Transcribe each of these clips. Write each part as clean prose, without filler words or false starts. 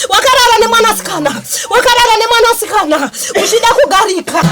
Wakarara nemwanasikana, wakarara nemwanasikana uchida kugarika.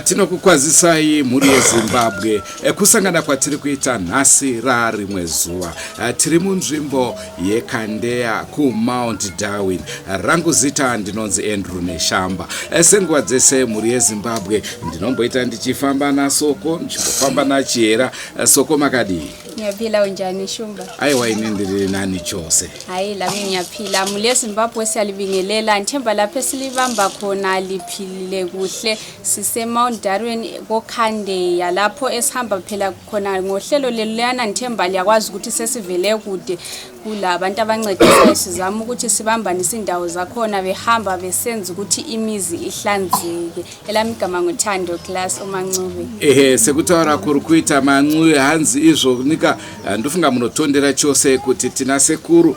Tinokukwazisai mhuri yeZimbabwe kusangana kwatiri kuita nhasi rarimwe zuva. Tiri munzvimbo yeKandeya kuMount Darwin. Rangu zita ndinonzi Andrew Neshamba. Senguva dzese mhuri yeZimbabwe ndinomboita ndichifamba naSoko, ndichimbofamba naChihera. Soko, makadii? Ngiyaphila, unjani Shumba? Aiwa, ini ndiri nani chose. Hayi, lami ngiyaphila. Mhuri yeZimbabwe, siyalibingelela. Ngithemba lapho esilibamba khona liphilile kuhle. Sise Mount Darwin koKhandeya lapho esihamba phela khona ngohlelo leluyana. Ngithemba liyakwazi ukuthi sesivele kude kulabantu abancedisayo, sizama ukuthi sibambanise indawo zakhona, behamba besenza ukuthi imizi ihlanzeke. Elami igama nguThando Class uMancube. Ehe, sekutaura kuri kuita Mancuye, hanzi izvo nika ndofunga munotondera chose kuti tina sekuru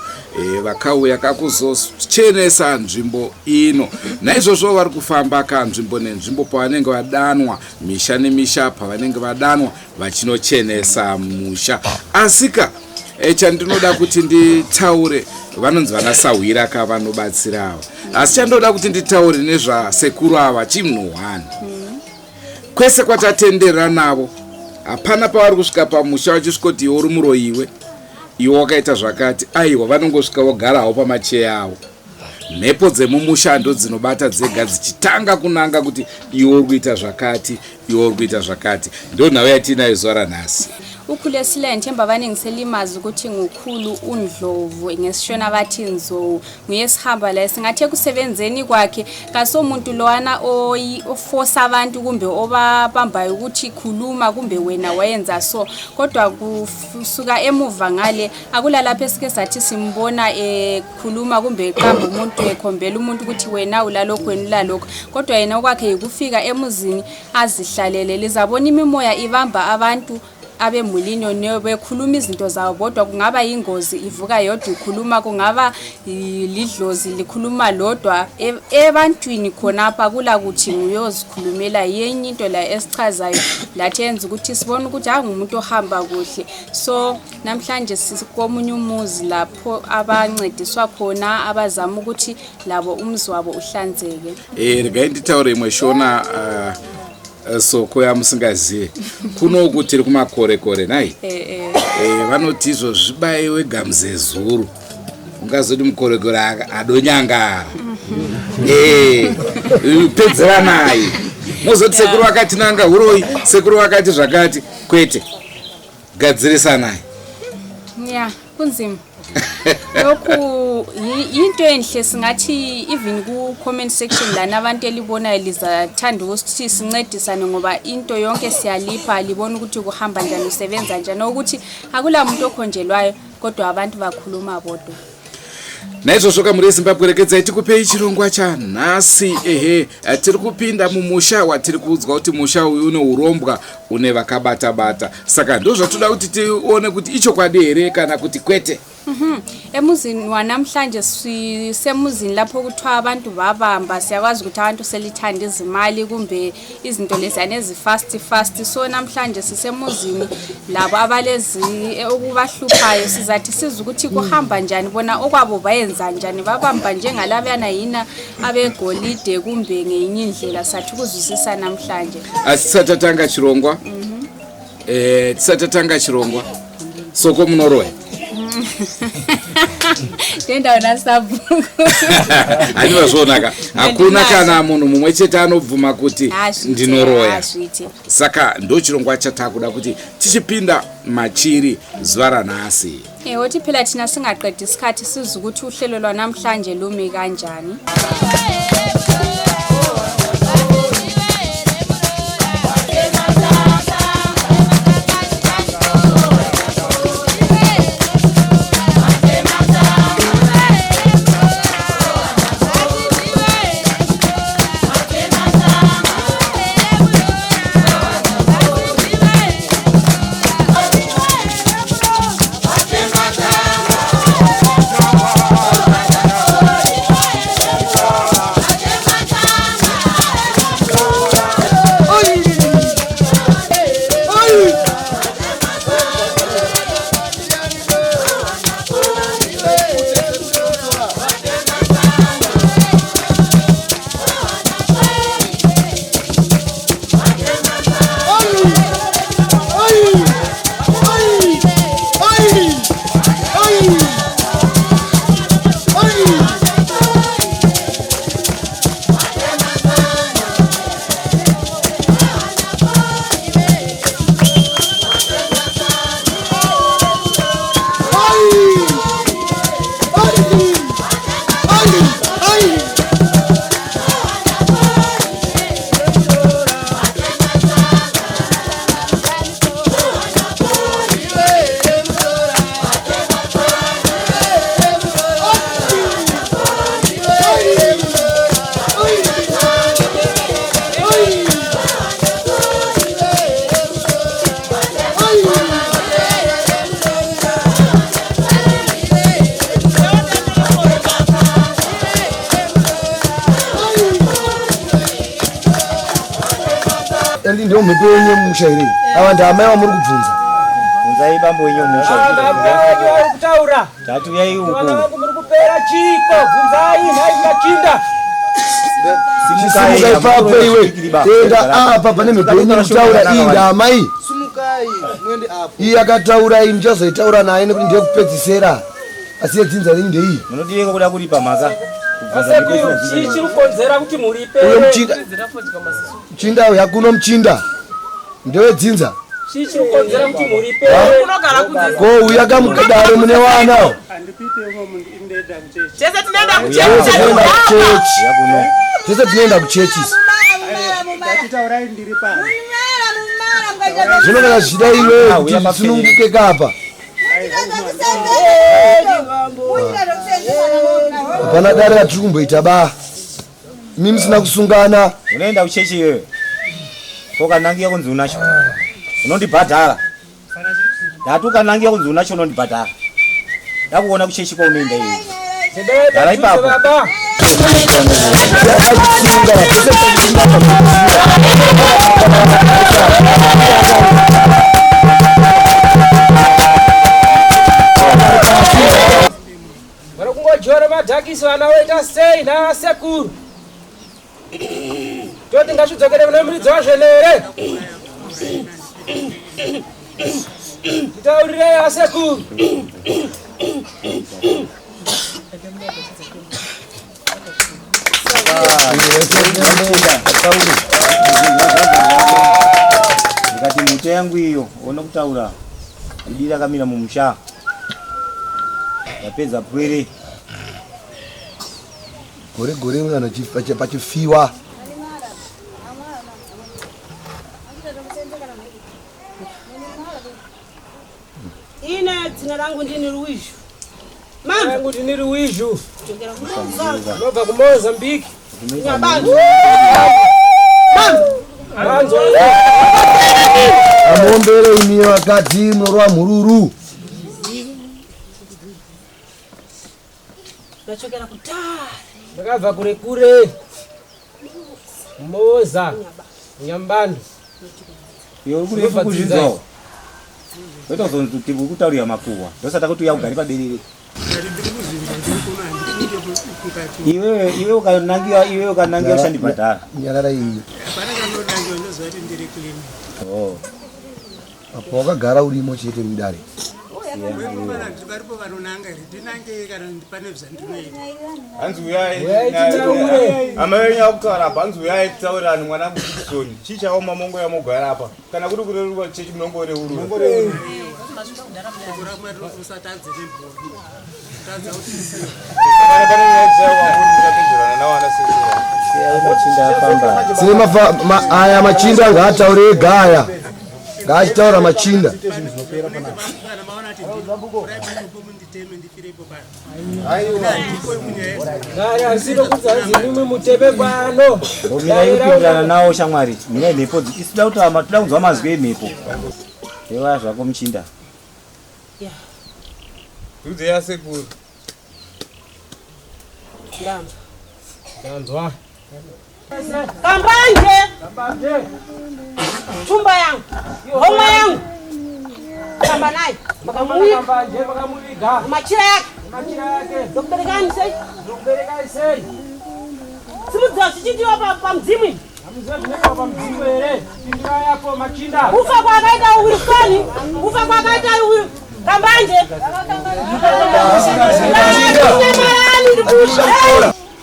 vakauya kakuzochenesa nzvimbo ino. Naizvozvo vari kufamba kanzvimbo nenzvimbo pavanenge vadanwa, misha nemisha pavanenge vadanwa vachinochenesa musha. Asika chandinoda kuti nditaure, vanonzi vana sahwira ka vanobatsira ava, asi chandoda kuti nditaure nezvasekuru ava chinhu 1. Kwese kwatatenderera navo, hapana pavari kusvika pamusha vachisvikoti, "Iwe uri muroyiwe, iwe wakaita zvakati." Aiwa, vanongosvika vogarawo pamacheya avo. Mhepo dzemumusha ndo dzinobata dzega dzichitanga kunanga kuti, "Iwe uri kuita zvakati, iwe uri kuita zvakati." Ndo nhau yatiinayo zuva ranhasi. Ukhulu esilayo, ngithemba abaningi selimazi ukuthi ngukhulu uNdlovu, ngesishona bathi Nzou. Nguye esihamba laye. Singathi ekusebenzeni kwakhe kasomuntu lowana ofosa abantu kumbe obabambayo ukuthi khuluma kumbe wena wayenza so, kodwa kusuka emuva ngale akula lapho esike sathi simbona ekhuluma kumbe eqamba umuntu, ekhombela umuntu ukuthi wena ulalokhu, wena ulalokhu. Kodwa yena okwakhe yikufika emuzini azihlalele. Lizabona imimoya ibamba abantu abemulini bekhuluma izinto zabo bodwa. Kungaba yingozi ivuka yodwa ikhuluma, kungaba lidlozi likhuluma lodwa ebantwini khonapha, kula kuthi nguyozikhulumela. Yenye into la esichazayo lathi yenza ukuthi sibone ukuthi hayi, ngumuntu ohamba kuhle. So namhlanje sikomunye umuzi lapho abancediswa khona, abazama ukuthi labo umuzi wabo uhlanzeke. Regai nditaure imwe shona, Soko, yamusingazive. Kunoku tiri kumakorekore nai. Vanoti izvo zvibayiwe gamuzezuru, ungazoti mukorekore adonyangara. Pedzeranai mozoti sekuru vakati nanga uroi, sekuru vakati zvakati. Kwete, gadzirisanai. Ya, kunzima lokhu. Yinto enhle. Singathi even ku-comment section lana abantu elibonayo lizathanda ukuthi sincedisane, ngoba into yonke siyalipha, libona ukuthi kuhamba njani, usebenza njani, ukuthi akula muntu okhonjelwayo, kodwa abantu bakhuluma bodwa. Naizvozvo kamhuri yeZimbabwe, regedzai tikupei chirongwa chanhasi. Ehe, tiri kupinda mumusha watiri kuudzwa kuti musha uyu une urombwa, une vakabata-bata. Saka ndo zvatoda kuti tione kuti ichokwadi here kana kuti kwete. Emuzini wanamhlanje sisemuzini lapho kuthiwa abantu babamba. Siyakwazi ukuthi abantu selithanda izimali kumbe izinto leziyana ezi-fast fast. So namhlanje sisemuzini labo abalezi okubahluphayo. Sizathi siza ukuthi kuhamba njani, bona okwabo bayenza njani, babamba njengalabana yina abegolide kumbe ngeyinye indlela. Sathi ukuzwisisa namhlanje. Asi tisati chirongwa, tisati tatanga chirongwa, Soko, munoroya? Ndendaona sabhuku. Handivazvionaka, hakuna kana munhu mumwe chete anobvuma kuti Hazviite, ndinoroya. Hazviite. Saka ndo chirongwa chatakuda kuti tichipinda machiri zuva ranhasi. Wothi phela thina singaqedi isikhathi, siza ukuthi uhlelo lwanamhlanje lumi kanjani. Ndomhepo yenyu yemusha here? Ava ndaamai vamuri kubvunza. Bvunzai bambo wenyu musha. Vari kutaura. Tati uyai uku. Vana vangu muri kupera chiko. Bvunzai nhai machinda. Simuka ipapo iwe. Enda apa pane mhepo yenyu kutaura iyi ndaamai. Simukai muende apo. Iyi akataura iyi muchazoitaura naye nekuti ndiye kupedzisera. Asi yedzinza renyu ndeiyi. Munodireko kuda kuripa mhaka. Asekuru chii chiri kukonzera kuti mhuri ipere? Uyo muchinda. Muchinda uya kuno muchinda. Ndewedzinza. Chii chiri kukonzera kuti mhuri ipere? Unogara kunze. Ko uya kamudare mune wana. Tese tinoenda Tese kuchechi. tinoenda kuchechi. Tese tinoenda kuchechi. Zvino kana zvichida iwe kuti zvisununguke kapa. Hapana dare ratiri kumboita ba. Imi musina kusungana. Unoenda kuchechi iwewe. Ko kanangiya kunzi unacho. Unondibhadhara. Ndati ukanangiya kunzi unacho unondibhadhara. Ndakuona kuchechi kwaunoenda iwewe. Gara ipapo. Vari kungojora madhakisi vana voita sei naasekuru? Toti ngazvidzokere kune muridzi wazvo here? Titaurirei asekuru. Ndikati mhute yangu iyo ona kutaura idi rakamira mumusha. Ndapedza pwere. Gore gore vanhu pachifiwa. Ine dzina langu ndini Ruizhu. Langu ndini Ruizhu. Ndobva kuMozambique. Nyabantu. Manzwa. Amuombere imi vakadzi munorova mhururu. Ndachokera kutare. Ndakabva kure kure. Moza. Nyambani. Iwe uri kurefu kuzvinzwawo. Kwete kuzonzi kuti uri kutaurira makuhwa. Ndosaka kuti uya ugare paberere. Iwewe iwe ukanangiwa iwe ukanangiwa ushandibhadhara. Nyarara iyi. Oh. Apa wakagara urimo chete mudare. Varipo vanonanga here ndinange kana pane zvandinoita. Hanzi Uyai uyai titaure. Amai venyu akutaura apa hanzi uyai titaurirane mwana Gibson. Chii chaoma mongo yamogara apa? Kana kuri kureruka chechi munongoreurura. Shoko raMwari rinoti usatadze nemhuri. Tadza kuti Kana pane nyaya dzaiwa muri muchapedzerana nawo ana sekuru. Sine aya machinda ngaataure ega aya. Ngaachitaura machinda. kana maona kuti nditeme ndifirepo pano. Dare harisiro kunzi hanzi imimi muteme pano. Mirai kupindirana nawo shamwari. Mirai mhepo isu toda kutaura toda kunzwa mazwi emhepo. Ewa zvako muchinda. Ndudze yasekuru. Ndanzwa. Kambanje. Kambanje. Chumba yangu. Homwe yangu. Kamba naye. Makamuiga. Kambanje makamuviga. Machira yake. Machira yake. Ndokuberekai sei? Ndokuberekai sei? Simudzira zvichidiwa pamudzimu ivi. Hamuziva zvinoitwa pamudzimu here? Pindurai apo machinda. Kufa kwakaita Wilson, kufa kwakaita Kambanje.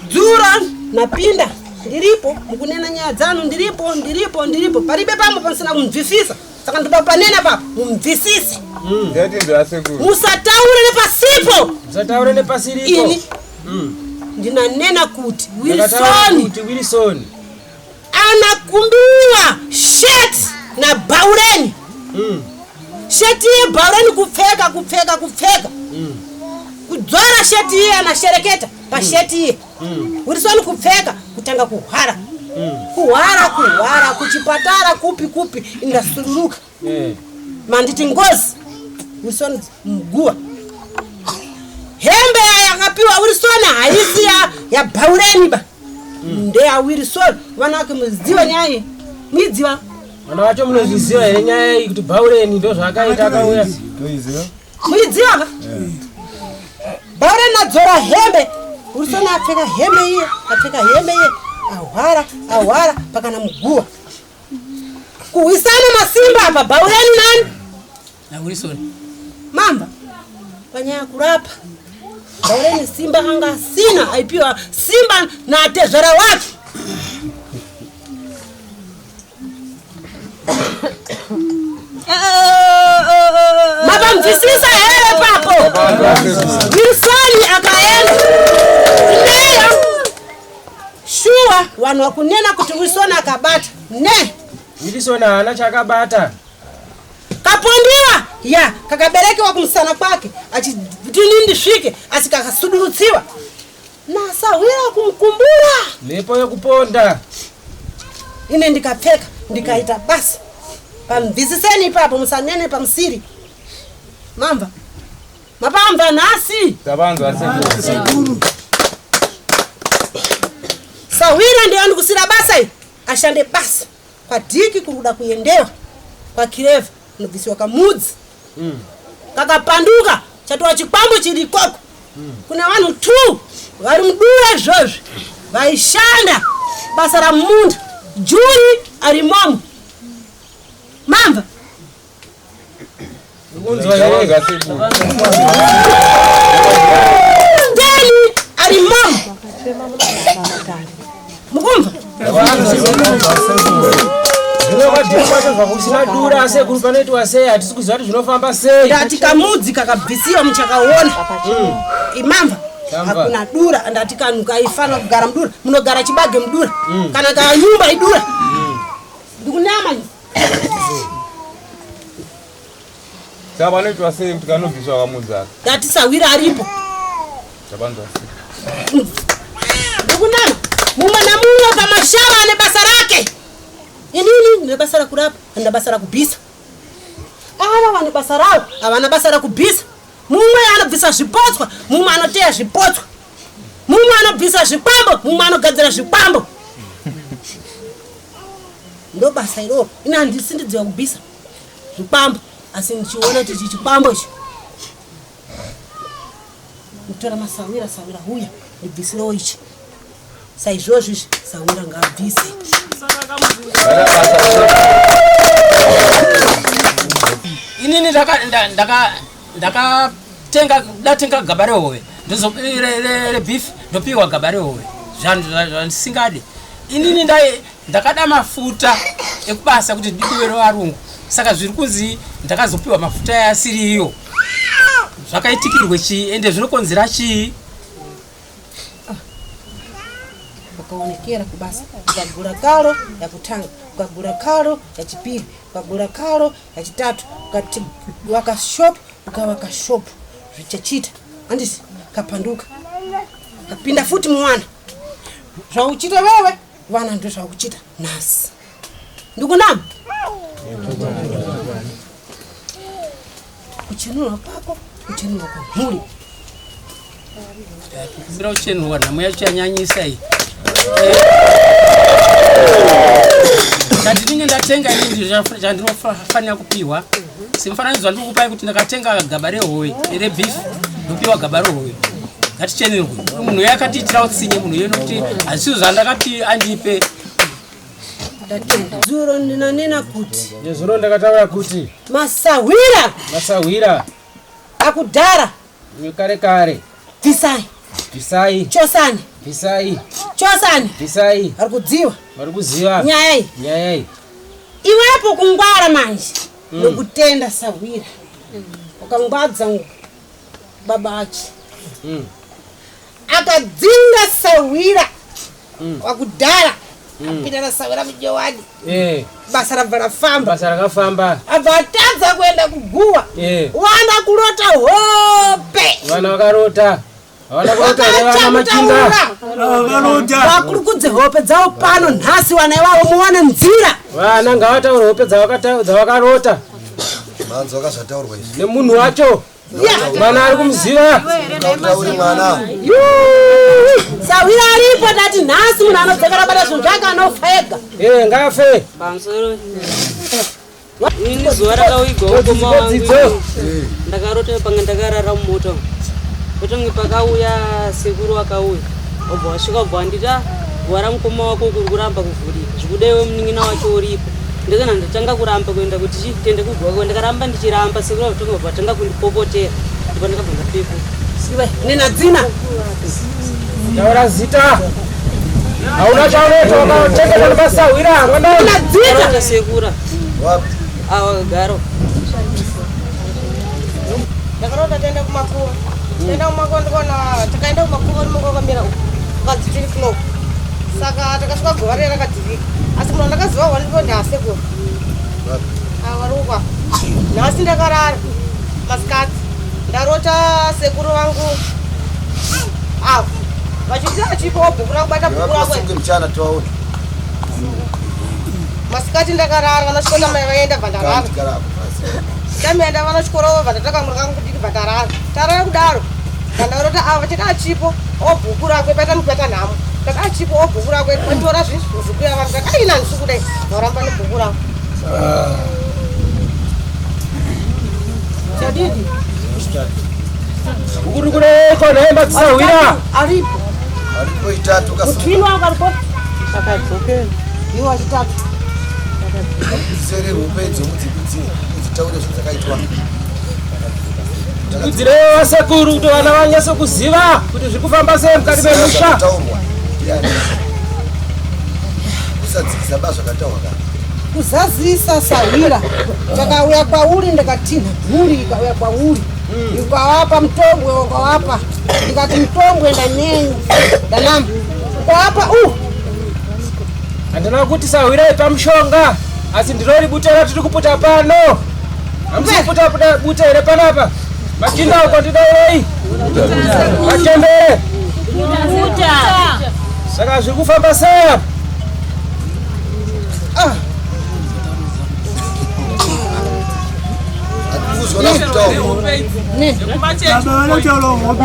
Dzura napinda ndiripo mukunena nyaya dzanu ndiripo ndiripo ndiripo paribe pamwe pamusina kumubvisisa saka ndopapanena papo mumubvisise Ndatinzwa yasekuru. musataure nepasipo Musataure nepasiripo. Ini ndinanena kuti Ndakataura Wilson kuti Wilson anakumbiwa sheti nabhaureni sheti yebhaureni kupfeka kupfeka kupfeka kudzora sheti iye anashereketa pasheti iye Wilson kupfeka kutanga kuhwara kuhwara kuhwara kuchipatara kupi kupi indasururuka manditi ngozi Wilson muguwa hembe yakapiwa Wilson haisi yabhaureni ba ndeya Wilson vana vake muziva nyaya iyi muidziva Vana vacho munozviziva here nyaya iyi kuti Bhaureni ndo zvaakaita akauya? Toiziva. Muidziva ka? Bhaureni adzora hembe. Wilson apfeka hembe iye, apfeka hembe iye. Ahwara, ahwara pakana muguwa. Kuhwisana masimba apa Bhaureni nani? Na Wilson. Mamba panyaya kurapa Bhaureni simba anga asina aipiwa simba natezvara wake. Mapamvisisa here papo? Wilson akaenda neya shuwa vanhu vakunena kuti Wilson akabata ne Wilson haana chakabata. Kapondiwa ya kakaberekewa kumusana kwake achiti ini ndisvike asi kakasudurutsiwa nasahwira kumukumbura mhepo yekuponda ine ndikapfeka ndikaita basa pamvisiseni ipapo musanene pamusiri mamba mapamva nhasi Tabanzwa sekuru. Sahwira ndiye andikusira basa iri ashande basa kwadhiki kuri kuda kuendewa kwakirevha kunobvisiwa kamudzi kakapanduka chatova chikwambo chiri ikoko kune vanhu two vari mudura izvozvi vaishanda basa ramunda juri arimomo mamva Deni arimomo mukumva Zvino kwakusina dura sekuru panoitwa sei hatisi kuziva kuti zvinofamba sei. Ndati kamudzi kakabvisiwa muchakaona imamva hakuna dura ndati kanhu kaifanira kugara mudura munogara chibage mudura kana kanyumba idura ndikunama Saka panoitwa sei kuti kanobviswa kamudzi aka? Ndati sahwira aripo. Tabanzwa sei? Ndikunama mumwe namumwe pamashava ane basa rake. Inini ndine basa rakurapa, handina basa rakubvisa. Ava vane basa ravo, havana basa rakubvisa. Mumwe anobvisa zvipotswa, mumwe anoteya zvipotswa. Mumwe anobvisa zvikwambo, mumwe anogadzira zvikwambo. Ndo basa iroro. Ini handisi ndidziva kubvisa zvikwambo, asi ndichiona kuti ichi chikwambo ichi. Nditora masawira sawira huya ndibvisirewo ichi. Saizvozvo izvi sawira ngaabvise. Inini ndakatenga ndatenga gaba rehove rebeef ndopiwa gaba rehove zvandisingade. Inini ndakada mafuta ekubasa kuti ndidiwe nevarungu, saka zviri kunzi ndakazopiwa mafuta ayasiriyo. Zvakaitikirwe chii ende zvinokonzera chii? Ukaonekera kubasa ukagura karo yakutanga, ukagura karo yachipiri, ukagura karo yachitatu, ukati waka shop, ukawaka shop zvichachita handisi kapanduka kapinda futi muwana zvauchita wewe vana ndo zvaukuchita nhasi ndikunama kuchenurwa kwako kuchenurwa kwamhuri kumbira kuchenurwa nhamo yacho yanyanyisa iyi chandinenge ndatenga ini chandinofanira kupiwa semufananidzo wandiri kupai kuti ndakatenga gaba rehove rebeef ndopiwa gaba rehove ngatichenurwe munhu uyo akatiitira utsinye munhu uyo nokuti hazvisizo zvandakati andipe. Zuro ndinanena kuti nezuro ndakataura kuti masahwira masahwira akudhara kare kare bvisai bvisai chosani bvisai chosani bvisai vari kudziwa vari kuziva nyaya iyi nyaya iyi iwepo kungwara manje nokutenda sahwira ukangwadza baba achi akadzinga sahwira wakudhara apinda nasahwira mujowani basa rabva rafamba basa rakafamba abva atadza kuenda kuguwa wana kurota hope vana vakarota havana kurota here vana machinda vakurukudze hope dzavo pano nhasi wana ivavo muwane nzira vana ngavataure hope dzavakarota manzwa kazvataurwa izvi nemunhu wacho mwana ari kumuziva Tauri mwana sahwira aripo tati nhasi munhu anodzokera bata zvinhu zvake anofa ega ngafe Pamusoro Ini zuva rakawigwa ukoma wangu ndakarota panga ndakarara mumota otange pakauya sekuru akauya obva wasvika obva wandita guva ramukoma wako kuri kuramba kuvhurika zvikuda iwe munin'ina wacho uripo ndikana ndatanga kuramba kuenda kuti chi tiende kuguva ndakaramba ndichiramba sekuru vatonga obva vatanga kundipopotera ndipo ndakabva ndapepuka. Iwe nina dzina. Taura zita. Hauna chaunoita wakachengeta nepasahwira mwana. Nina dzina. Ndarota sekura. Wapi? Awa kagaro. Ndakarota taenda kumakuva. Taenda kumakuva ndikaona takaenda kumakuva rimonga wakamira uku. Ukanzi tiri kuno. Saka takasvika guva riya rakadzivika. Asi munhu ndakaziva wani ndipo ndaasekuru. Awa rukwa. Nhasi ndakarara masikati. Ndarota sekuru vangu ava vachiti achipawo bhuku rakubata bhuku rakwe. Vasunge mchana toaona. Masikati ndakarara vana mai vaenda bva ndarara. Gara apo pasi. Tamienda vana chikoro vobva ndatakamurika kudiki bva tarara. Tarara kudaro. Ndarota ava vachiti achipo obhuku rakwe paita mukuita nhamo. Ndati achipo obhuku rakwe vatora zvinhu ya vanhu ndati aina handisi kudai. Varamba nebhuku rako. Chadidi. Ukuri kureiko nhai matsahwira? Aripo. Aripo itatu kasunga. Mutwini wangu aripo. Akadzokera. Iwo achitatu. Sere hope idzo mudzikudzire. Mudzitaure zvinhu zvakaitwa. Kudzirewo vasekuru kuti vana vanyase kuziva kuti zviri kufamba sei mukati memusha. Zvakataurwa. Ndiani? Usadzikisa ba zvakataurwa kana. Kuzazisa sahwira takauya kwauri ndikatinha mhuri ikauya kwauri ukawapa mutombwe ukawapa ndikati mutombwe ndanyenyu ndanamba ukawapa u Handina kuti sahwira ipa mushonga asi ndinori bute ratiri kuputa pano. Hamusi kuputa bute here panapa? Machinda uko ndidairei? Machembere. Saka zviri kufamba sei apa? Hatikuzwa zvakutaurwa. Baba vanotaura hope.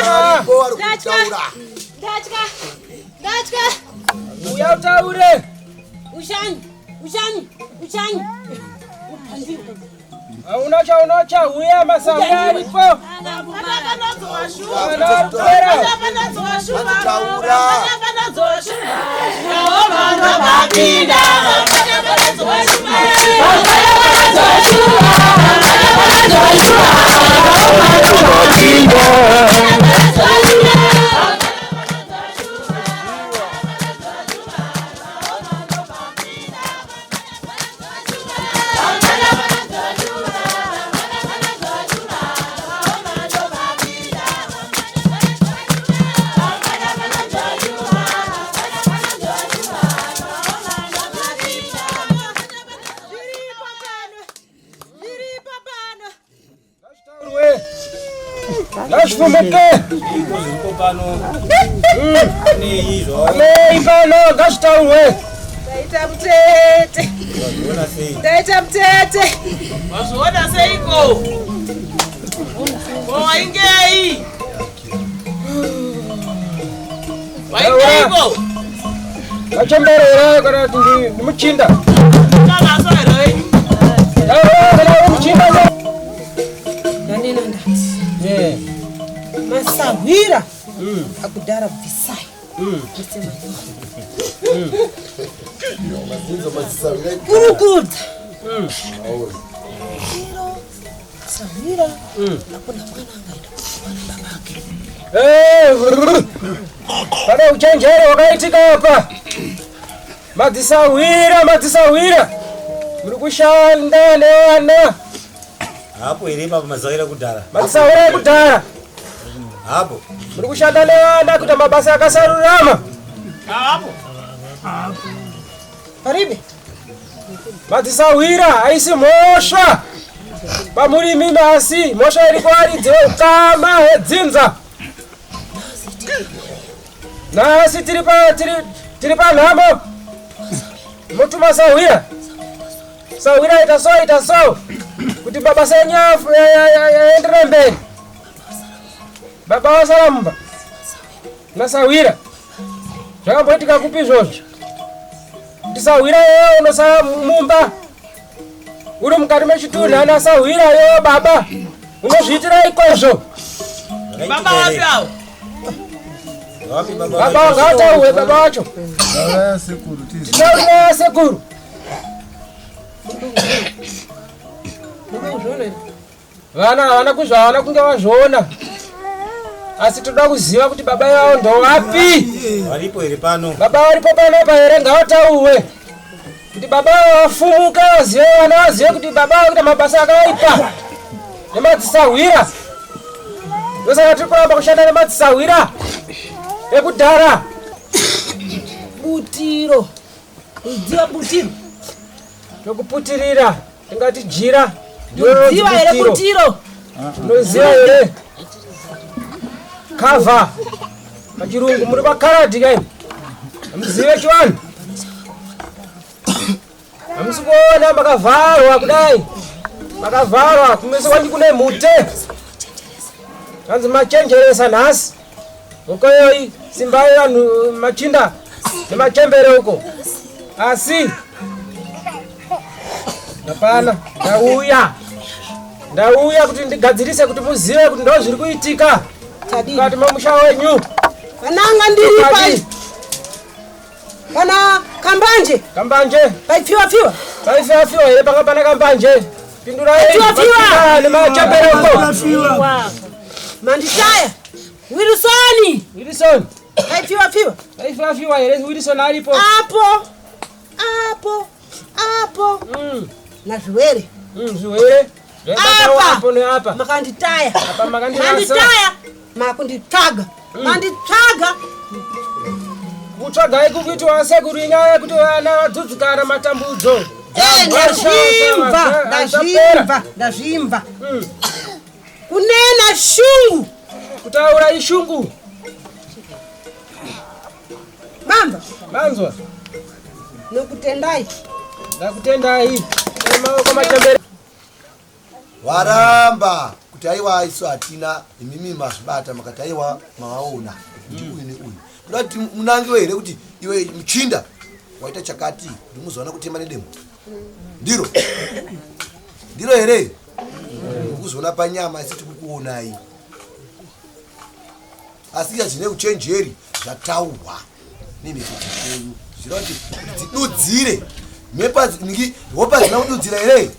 Varipo vari kutaura. Ndatya. Ndatya. Uya utaure. Ushanyi. Ushanyi. Ushanyi. Hauna chaunocha, uya masahwira aripo. Vana vari kupera. Ngazvifumuke. Zviripo pano. Nei zvao. Nei pano ngazvitaurwe. Ndaita mutete. Wazviona sei? Ndaita mutete. Wazviona seiko? Ko waingei? Waingeiko? Vachemberera kana kuti ndimuchinda. Kavaso here wenyu? Taura kana uri muchinda. Ndanena ndati. Masahwira akudhara bvisai. Muse Kurukudza. Iro sahwira hakuna mwana angaenda kuwana baba ake. Eh, vrrr. Pane uchenjeri hwakaitika apa. Madzisahwira, madzisahwira. Muri kushanda nevana. Hapo here ipapo mazawira kudhara. Madzisahwira ekudhara. Hapo. Muri kushanda nevana kuita mabasa akasarurama. Hapo. Paribe. Madzisahwira haisi mhosva pamuri imimi asi mhosva iri kuvaridzi veukama hwedzinza. Nhasi tiri pa tiri tiri panhamo. Motuma sahwira. Sahwira ita so ita so kuti mabasa enyu aenderere mberi. Baba vasara mumba nasahwira. Zvakamboitika kupi izvozvo? Kuti sahwira iwewe unosara mumba uri mukati mechitunhu ana sahwira iwewe baba unozviitira ikozvo. Baba wapi avo? Wapi baba? Baba ngataurwe baba wacho. Titaurira sekuru. Vana havana kuzva havana kunge vazviona. Asi toda kuziva kuti baba ivavo ndovapi. Varipo here pano? Baba varipo panapa here ngavataurwe. Kuti baba ava vafumuka vazive vana vazive kuti baba ava kuita mabasa akaipa nemadzisahwira. Ndosaka tiri kuramba kushanda nemadzisahwira ekudhara. Butiro. Udziva butiro. Tokuputirira tingati jira. Unoziva here butiro? Unoziva here? Cover. Pachirungu muri pakaradhi kaini. Hamuzive chivanhu. Hamusi kuona makavharwa kudai. Makavharwa kumeso kwanyu kune mhute. Hanzi machenjeresa nhasi. Ukoyoi simbai vanhu machinda nemachembere uko. Asi hapana ndauya. Ndauya kuti ndigadzirise kuti muzive kuti ndo zviri kuitika. Mukati memusha wenyu. Vananga ndiri pai. Pana kambanje. Kambanje. Paipfiwa pfiwa. Paipfiwa pfiwa here panga pana kambanje. Pindurai. Pfiwa pfiwa. Nemachembere uko. Mandishaya. Wilson. Wilson. Paipfiwa pfiwa. Paipfiwa pfiwa here Wilson aripo. Apo. Apo. Apo. Nazviwere. Zviwere. Apa. Apo neapa. Makanditaya. Apa makandirasa. Manditaya. Makunditsvaga. Manditsvaga. Kutsvagai kukuitwa sekuru inyaya yekuti vana vadzudzikana matambudzo. Eh, ndazvimva. Ndazvimva. Ndazvimva. Kunena shungu. Kutaura ishungu. Mamba. Manzwa. Nokutendai. Ndakutendai. Maoko machembere. Varamba Kuti aiwa isu hatina, imimi mazvibata makati aiwa mavaona kuti uyu neuyu. Kuda kuti munangiwe here kuti iwe muchinda waita chakati kuti muzoona kutema nedemo? Ndiro. Ndiro here? Kuzoona panyama asi tikukuonai. Asi zvine uchenjeri zvataurwa nemhepo dzedu. Zvireva kuti dzidudzire. Mhepo niki hope hadzina kududzira here?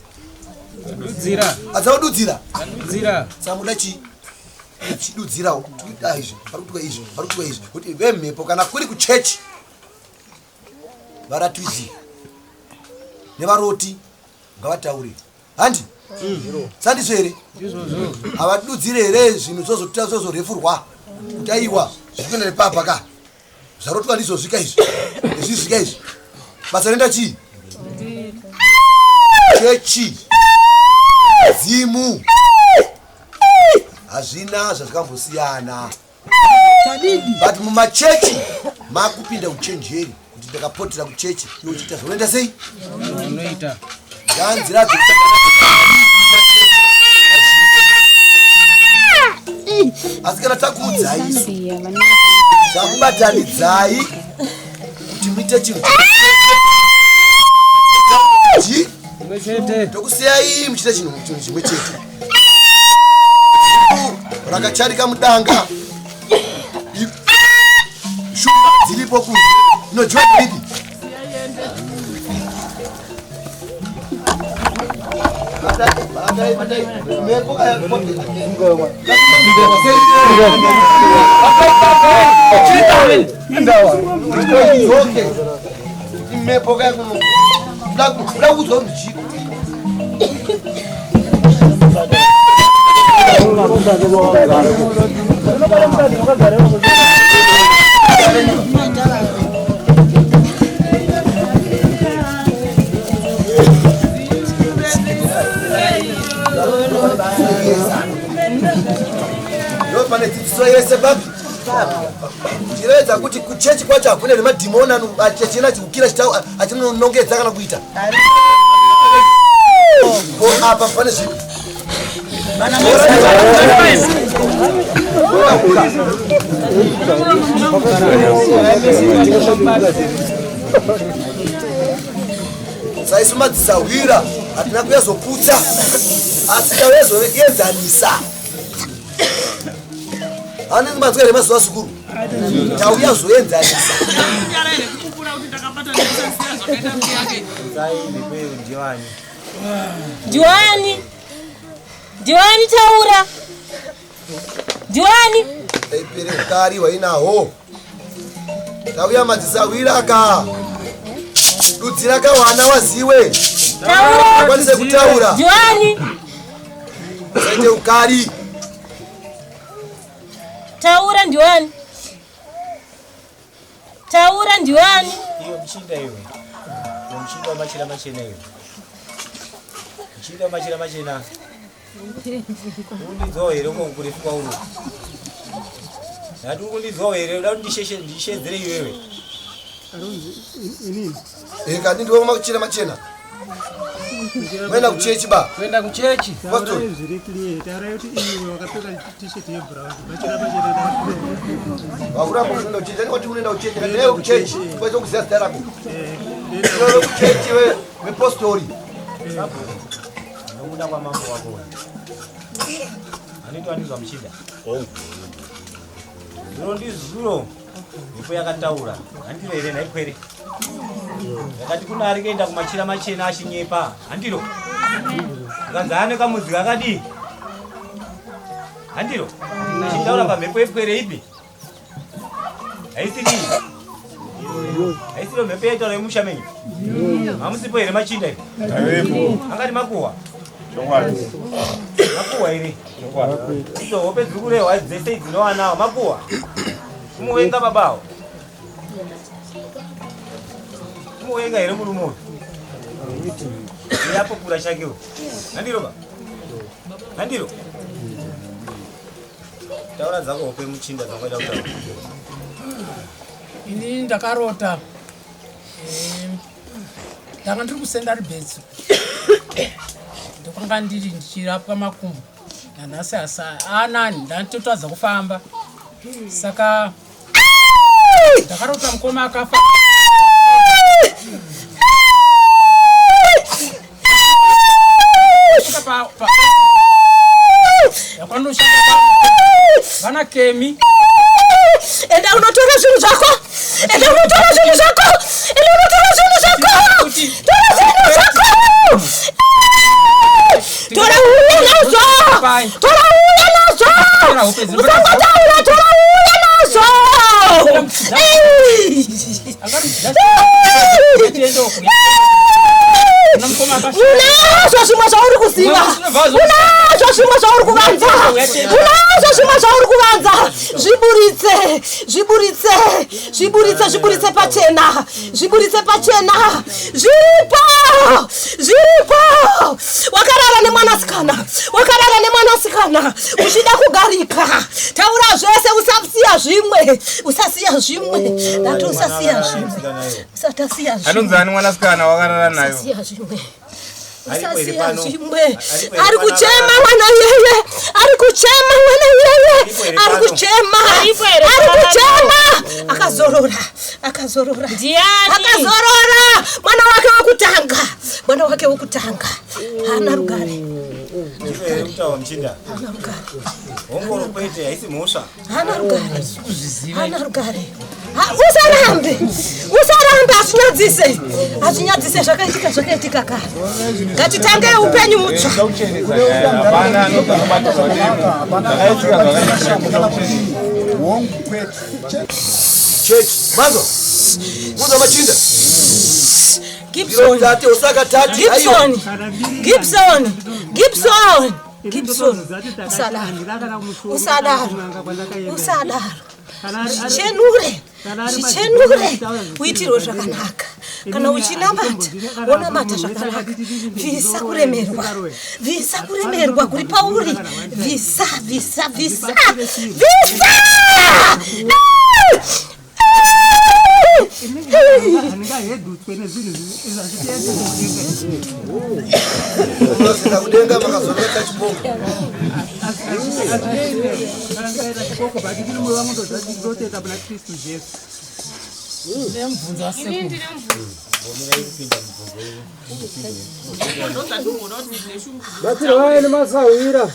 Dudzira. Hadzina kududzira? Dudzira. Samuda chi chidudzirawo tikuita izvi pari kuitwa izvi pari kuitwa izvi kuti vemhepo kana kuri kuchechi varatidzi nevaroti ngavataure handi sandizvo here havadudzire here zvinhu zvozoita zvozorefurwa kuti aiwa zviri kuenda nepapa ka zvarotwa ndizvozvika izvi nezvizvika izvi basa renda chii chechi dzimu hazvina zvazvikambosiyana but mumachechi makupinda uchenjeri kuti ndakapotera kuchechi iwe uchiita zvaunoenda sei unoita ndanzira asi kana takuudzai isu takubatanidzai kuti muite chinhu tokusiyai muchiita chinhu chimwe chete rakacharika mudanga shumba dziripo kunze inojiwa bibi mhepo kaya kuno kuda kuudzwa kuti chiko Pane dzidziso yese papi chirevedza kuti kuchechi kwacho hakuna nemadhimoni achina achikukira achinonongedza kana kuita ko apa pane zvipi saisu madzisahwira hatina kuyazoputsa asi tauyazoenzanisa anenge manzwa here mazuva sukuru tauya zoenzanisa Ndiwani? Ndiwani taura? Ndiwani? Ipere ukari wainaho. Tauya madzisahwira ka. Dudzira ka wana waziwe. Taura. Akwanise kutaura. Ndiwani? Usaite ukari. Taura ndiwani? Taura ndiwani? Iwe muchinda iwe. Iwe muchinda wamachira machena iwe. Muchinda wamachira machena. Undinzwawo here uko kurefu kwauri? Ndati ukundinzwawo here? Uda kuti ndisheshe ndishedzere iwewe. Eh, kani ndiwe machira machena. Kuenda kuchechi ba. Kuenda kuchechi. Pastor. Zviri clear. Taurai kuti iwe wakapfeka t-shirt yebrown. Machira machena. Wakuramba kuenda kuchechi. Ani kuti unoenda kuchechi. Kana iwe kuchechi. Kwese kuziya zita rako. Iwe kuchechi we wepostori. Nokuda kwamambo wako uyu. Anoitwa ndizwa muchinda. Zuro ndizuro. Mhepo yakataura. Handiro here nhai pwere? Yakati kuna ari kuenda kumachira machena achinyepa. Handiro. Akanzi ane kamudzi kakadii? Handiro. Chitaura pamhepo yepwere ipi? Haisiri. Haisiro mhepo yaitaura yemusha menyu. Hamusipo here machinda ipi? Angati makuhwa. Makuhwa here? Idzo hope dziri kurehwa dzese dzinowanawo makuhwa. Kumuvenga babawo. Kumuvenga here murume uyu? Yapopura chake uyu. Handiro ba? Handiro? Taura dzako hope muchinda dzangoida kutaura. Ini ndakarota ndanga ndiri kusenda ribetsi ndokwanga ndiri ndichirapwa makumbo. Nanhasi asa anani ndatotadza kufamba. Saka ndakarota mukoma akafa. Svika pa pa yakwanoshanda vana Kemi. Enda unotora zvinhu zvako. Enda unotora zvinhu zvako. Enda unotora zvinhu zvako. Tora zvinhu zvako. Tora uye nazvo. Tora uye nazvo. Usangotaura tora uye nazvo. Unazvo zvimwe zvauri kuziva. Unazvo zvimwe zvauri kuvanza. Unazvo zvimwe zvauri kuvanza. Zviburitse, zviburitse, zviburitse, zviburitse pachena. Zviburitse pachena. Zviripo. Zviripo. Wakarara nemwanasikana. Wakarara nemwanasikana. Uchida kugarika. Taura zvese usasiya zvimwe. Usasiya zvimwe. Ndati usasiya zvimwe. Usatasiya zvimwe. Anonzi ani mwanasikana wakarara nayo? Usasiya zvimwe. Aripo here Usasiya pano? zvimwe. Aripo here Ari pano? kuchema mwana iyeye. Ari kuchema mwana iyeye. Aripo here Ari pano? kuchema. Aripo here Ari pano? kuchema. Akazorora. Akazorora. Ndiani? Akazorora. Mwana wake wekutanga. Mwana wake wekutanga. Haana rugare. Ndizvo here kutaura muchinda? Haana rugare. Hongoro kwete haisi mhosva. Haana rugare. Haana rugare. Usarambe. Usarambe hazvinyadzise. Hazvinyadzise zvakaitika zvakaitika kare. Ngatitange upenyu hutsva. Hapana anobata demo. Zvakaitika zvakaitika. Hongu kwete. Chechi. Manzwa. Manzwa machinda. Gibson. Tate usaka tati. Gibson. Gibson. Gibson. Gibson. Usadaro. Usadaro. Usadaro. Zvichenure. Zvichenure. Uitirwe zvakanaka. Kana uchinamata, wonamata zvakanaka. Bvisa kuremerwa. Bvisa kuremerwa kuri pauri. Bvisa, bvisa, bvisa. Bvisa! Handingahedutswe nezvinhu izvi. Unozenda kudenga makazorora chipoko. Kana ndikaita chipoko but ndini moyo wangu ndotenda kuna Kristu Jesu. Nemubvunzo wasekuru. Batsirwai nemasahwira.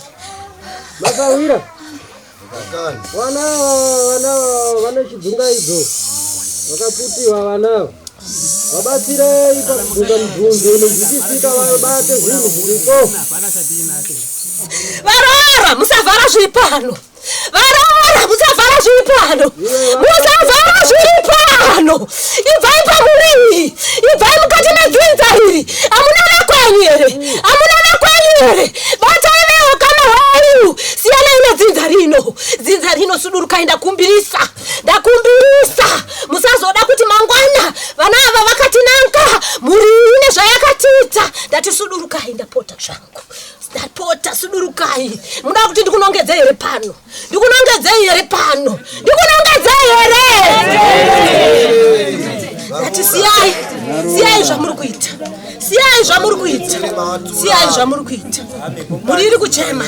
Masahwira. Vana vana vane chidzungaidzo. Vakaputiwa vana ava. Vabatsirei pakubvunza mibvunzo inonzwisisika vabate zvinhu zviripo. Varoora musavhara zviri pano. Varoora musavhara zviri pano. Musavhara zviri pano. Ibvai pamuri iyi. Ibvai mukati medzinza iri. Hamuna nakwenyu here? Hamuna nakwenyu here? Batai veukama hwenyu. Siyanai nedzinza rino. Dzinza rino sudurukai ndakumbirisa. Ndakumbirisa. Musazoda kuti mangwana vana ava vakatinanga mhuri ine zvayakatiita. Ndati sudurukai ndapota zvangu. Ndapota sudurukai. Muda kuti ndikunongedzei here pano? Ndikunongedzei here pano? Ndikunongedzei here? Ndati siyai. Siyai zvamuri kuita. Siyai zvamuri kuita. Siyai zvamuri kuita. Mhuri iri kuchema.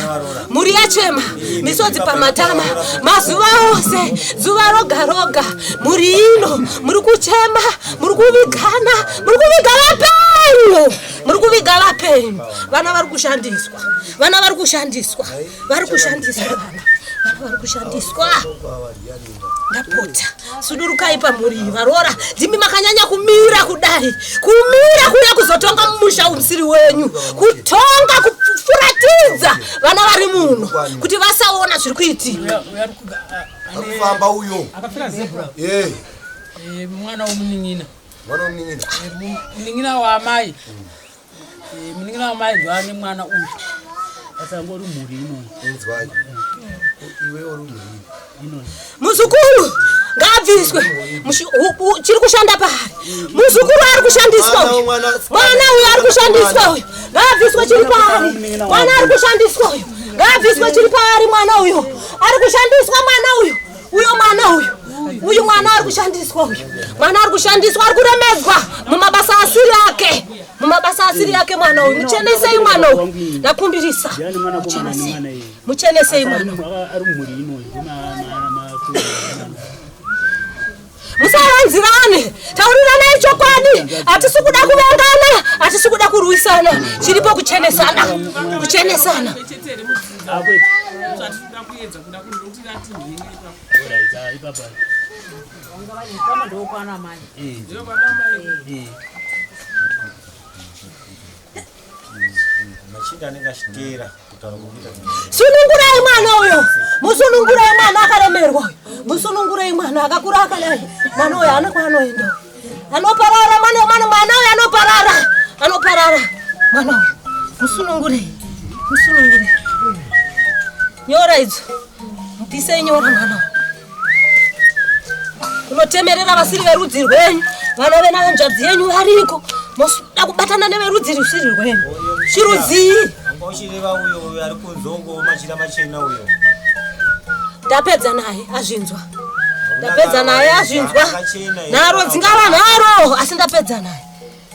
Mhuri yachema. Misodzi pamatama. Mazuva ose, zuva roga roga. Mhuri ino muri kuchema, muri kuvigana, muri kuviga vapenyu. Muri kuviga vapenyu. Vana vari kushandiswa. Vana vari kushandiswa. Vari kushandiswa vana. Vana vari kushandiswa. Ndapota. Sudurukai pamhuri iyi varoora. Ndimi makanyanya kumira kudai. Kumira kuya kuzotonga mumusha usiri wenyu. Kutonga kufuratidza vana vari muno kuti vasaona zviri kuitika. Akufamba uyo. Akapfeka zebra. Eh. Mwana womunin'ina. Mwana womunin'ina. Munin'ina waamai. Munin'ina waamai ndoane mwana uyu. Asangori mhuri inoyi. Inzwai. Iwe uri mhuri inoyi. Muzukuru ngaabviswe. Chiri kushanda paari. Muzukuru ari kushandiswa uyu. Mwana uyu ari kushandiswa uyu. Ngaabviswe chiri paari. Mwana ari kushandiswa uyu. Ngaabviswe chiri paari mwana uyu. Ari kushandiswa mwana uyu. Uyo mwana uyu. Uyu mwana ari kushandiswa. kushandiswa uyu mwana ari kushandiswa ari kuremedzwa mumabasa asiri ake mumabasa asiri ake mwana uyu muchenesei mwana uyu ndakumbirisa muchenesei mwana uyu musavanzirane tauriranai chokwadi hatisi kuda kuvengana hatisi kuda kurwisana chiripo kuchenesana kuchenesana Machinda anenge achiteera kutaura kwekuita Sunungurai mwana uyo, musunungurai mwana akaremerwa uyo, musunungurai mwana akakura akadai, mwana uyo haana kwaanoenda uyo, anoparara mwana mwana mwana uyo anoparara, anoparara mwana uyo, musunungurei, musunungurei. Nyora idzo, mupisei nyora mwana uyo. Unotemerera vasiri verudzi rwenyu, vana venahanzvadzi yenyu variko, moda kubatana neverudzi rusiri rwenyu. Chirudzii? Wanga uchireva uyo uyo ari kunze uko machira machena uyo. Ndapedza naye azvinzwa, ndapedza naye azvinzwa. Nharo dzingava nharo, asi ndapedza naye.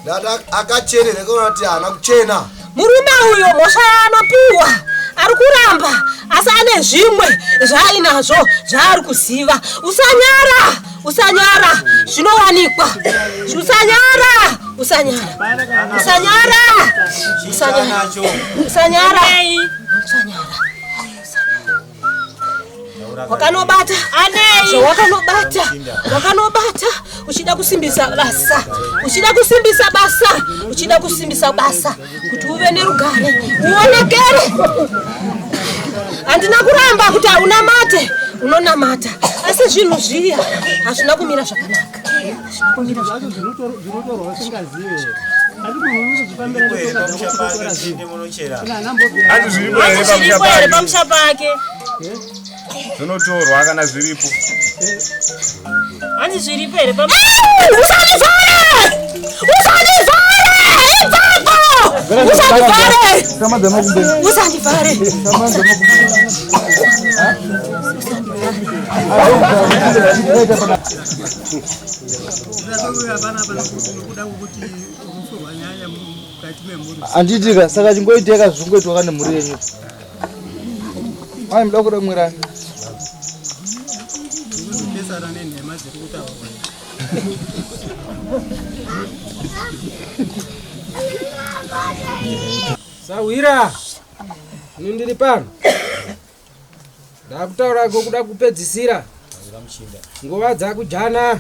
Ndati akachena here kana kuti haana kuchena? Murume uyo mhosva yaanopiwa ari kuramba asi ane zvimwe zvaainazvo zvaari kuziva. Usanyara, usanyara, zvinowanikwa. Usanyara, usanyara, usanyara, usanyara, usanyara, usanyara. Wakanobata zvawakanobata, wakanobata uchida kusimbisa basa, uchida kusimbisa basa, uchida kusimbisa basa kuti uve nerugare uonekere. Handina kuramba kuti haunamate, unonamata, asi zvinhu zviya hazvina kumira zvakanaka. Hazvina kumira zvakanaka. Zvinotorwa usingazive. Hanzi zviripo here Hanzi zviripo here pamusha pamusha pake? Zvinotorwa kana zviripo. Hanzi zviripo here Usandivhare! Usandivhare! Ibvapo! Usandivhare! Usandivhare! Handiitika saka chingoiteka zvingoitwa kana mhuri yenyu. Mai muda kuramwirani. Ndikuzopesana nenhema dziri kutaurwa. Sahwira, ini ndiri pano. Ndakutaura kuda kupedzisira. Nguva dzakujana.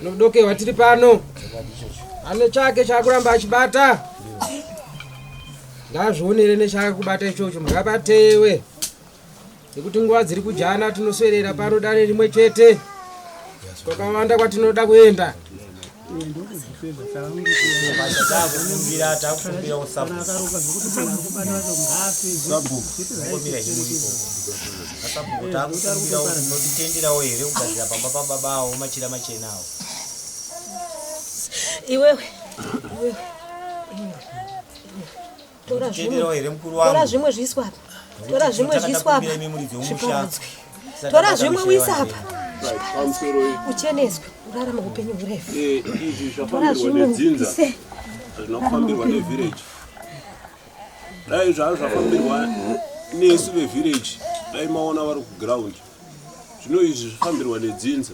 Nodokewa tiri pano. Ane chake chakuramba achibata. Ngazvionere nechakubata ichocho ngabatewe. Nekuti nguva dziri kujana tinoswerera pano dare rimwe chete. Kwakawanda kwatinoda kuenda. Takukumbira takukumbira usabhuku asabhuku takukumbira unotitenderawo here kugadzira pamba pababa awo machira machena awo. Iwewe, iwewe, iwewe. Tora zvimwe. Tenderawo here mukuru wangu? Tora zvimwe zviiswa apa. Tora zvimwe zviiswa apa. Takakumbira imi muridzi wemusha. Zviparadzwe. Tisati Tora tabata zvimwe musha uise wevanhu apa. Ucheneswe, urarame upenyu hurefu. Izvi Tora zvafambirwa zvimwe nedzinza upise. hazvina kufambirwa nevhireji. Dai zvazvo zvafambirwa nesu vevhireji, dai maona vari kugiraundi. Zvino izvi zvafambirwa nedzinza,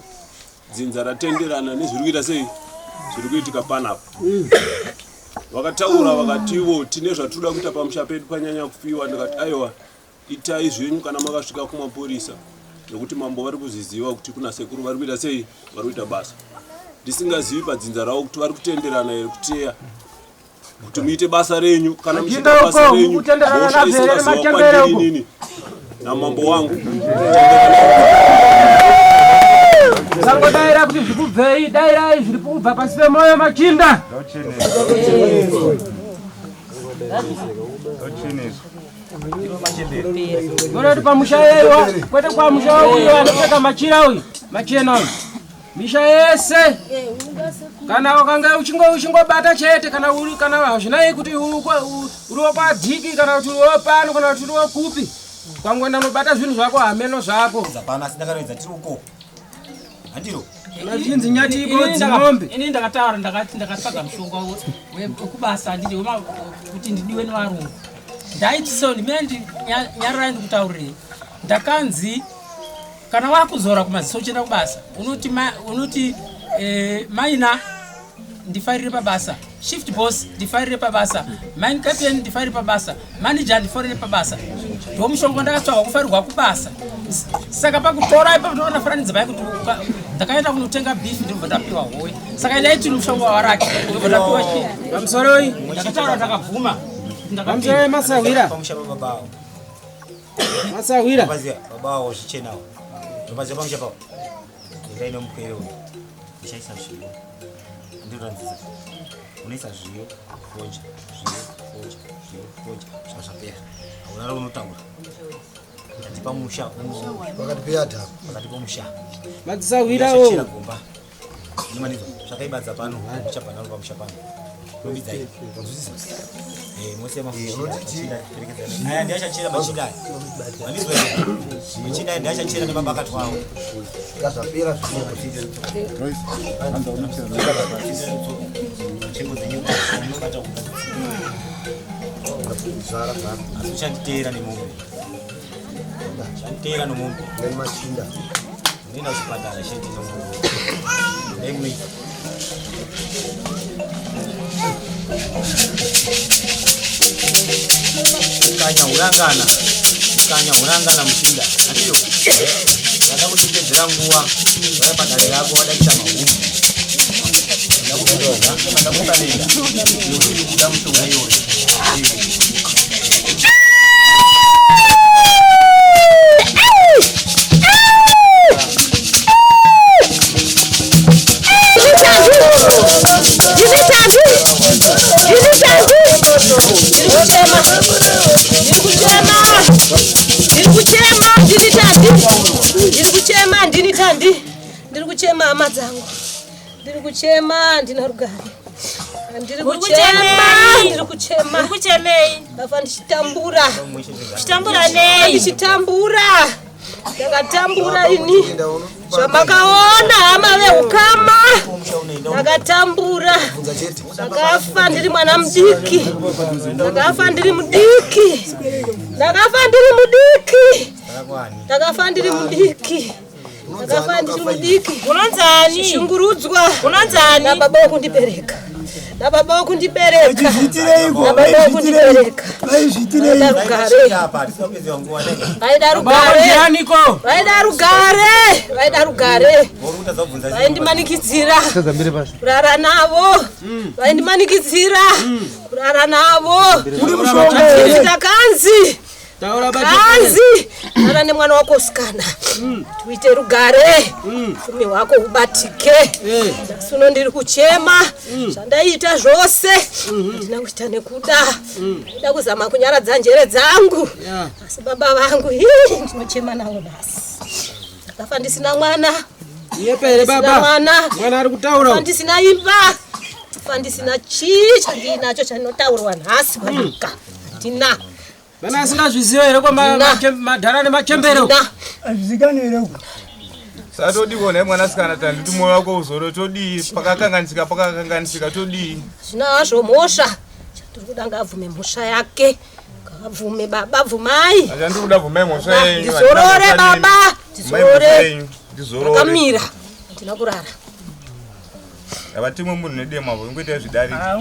dzinza ratenderana nezviri kuita sei, zviri kuitika panapa. Vakataura vakativo tine zvatinoda kuita pamusha pedu panyanya kufiwa. Ndikati aiwa, itai zvenyu kana makasvika kumapurisa, nekuti mambo vari kuzviziva kuti kuna sekuru vari kuita sei, vari kuita basa. Ndisingazivi padzinza ravo kuti vari kutenderana here kuteya kuti muite basa renyu. Kana muchiita Machinda basa uko, renyu, mukutenderana mhosva nazvo here isingazowa nemachembere kwandiri uko? inini namambo wangu. Sangodaira kuti zvikubvei, dairai zviri kubva pasi pemoyo machinda. Ngoroti pamusha yewa, kwete kwamusha uyu anopfeka machira uyu, machena uyu. Misha yese kana ukanga uchingo uchingobata chete kana uri kana hazvinai kuti uri wokwadhiki kana kuti uri wopano kana kuti uri wokupi. Kwangoenda unobata zvinhu zvako hameno zvako. Pano asi ndakaroedza tiri uko. Handiro. Mazhinji nyati ibodzi mombe. Ini ndakataura ndakati ndakatsvaga mushonga wekubasa handiti kuti ndidiwe nevarungu. Ndaiti so ndimene nyararai ndikutaurirei. Ndakanzi kana wakuzora kumaziso uchienda kubasa unoti unoti maina ndifarire pabasa, shift boss ndifarire pabasa, mine captain ndifarire pabasa, manager ndifarire pabasa. Ndo mushonga ndakatsvaga kufarirwa kubasa. Saka pakutora ipapo ndoona fananidza pai kuti ndakaenda kunotenga beef ndobva ndapiwa howe. Saka ndaiti mushonga waraki ndobva ndapiwa chii. Pamusoroi. Ndakataura ndakabvuma. Pamusoroi masahwira. Pamusha pababa avo. Masahwira. Paziya baba avo zvichenawo. Ndopaziya pamusha pavo. Endai nemupwere uyu. Uchaisa zviyo. Ndinoranzisa. Unoisa zviyo, fodya, zviyo, fodya, zviyo, fodya. Kusvika zvapera. Hauna raunotaura. Ndati pamusha. Pakati peyadhamu. Pakati pomusha. Madzisahwirawo. Uchachera gomba. Unomanizwa. Zvakaibadza pano. Uchabva naro pamusha pano. Rumbidzai. Unzwisisa? Mose mafushira. Aya ndiachachera machinda aya. Mandizwa here? Machinda aya ndiachachera nemabakatwa awo. Zvapera Nzvimbo dzenyu munobata Asi uchanditeera nemombe. Uchanditeera nemombe. Nemachinda. Unoenda kuchipatara chete nemombe. Dai munoita. Ukanya hurangana. Ukanya hurangana muchinda. Handiyo. Vada kutipedzera nguva. Vaya padare rako vada kuita mahumbu. Ndakuka nenda. Nekuti kuda mushonga iyoyo. Ndiri kuchema ndini Tandi, ndiri kuchema hama dzangu, ndiri kuchema handina rugare, ndiri kuchema, ndiri kuchema. Uri kuchemei? Ndafa ndichitambura. Uchitambura nei? Ndichitambura, ndakatambura ini zvamakaona hama veukama, ndakatambura, ndakafa ndiri mwana mudiki, ndakafa ndiri mudiki, ndakafa ndiri mudiki, ndakafa ndiri mudiki, ndakafa ndiri mudiki. Unonzani? Shungurudzwa. Unonzani? Nababa wokundibereka, nababa wokundibereka, nababa wokundibereka. Vaida rugare, vaida rugare, vaida rugare, vaida rugare, vaindimanikidzira kurara navo, vaindimanikidzira kurara navo. Uri mushonga here? Ndakanzi kanzi rara nemwana wako usikana tuite rugare, upfumi hwako hubatike. Nhasi uno ndiri kuchema zvandaiita zvose handina kuita nekuda, ndaida kuzama kunyaradza njere dzangu, asi baba vangu hii, ndinochema navo nhasi. Ndakafa ndisina mwana. Nyepere Ndisina baba. mwana. Mwana ari kutaura. Ndafa ndisina imba, ndafa ndisina chii chandinacho chandinotaurwa nhasi panyika, handina. Vana asingazviziva here kwa madhara nemachembere. Hazvizikani here uku? Satodiko naye mwanasikana Tandi kuti mwoyo wako uzoro todii pakakanganisika pakakanganisika todii. Zvino hazvo mhosva, chandiri kuda ngaabvume mhosva yake, ngaabvume baba, bvumai. Achandiri kuda bvumai mhosva yenyu. Ndizorore baba, Bvumai mhosva ndizorore. yenyu. Ndizorore. Ndakamira, handina kurara. Havatimwe munhu nedemo avo ingoitai zvidarika.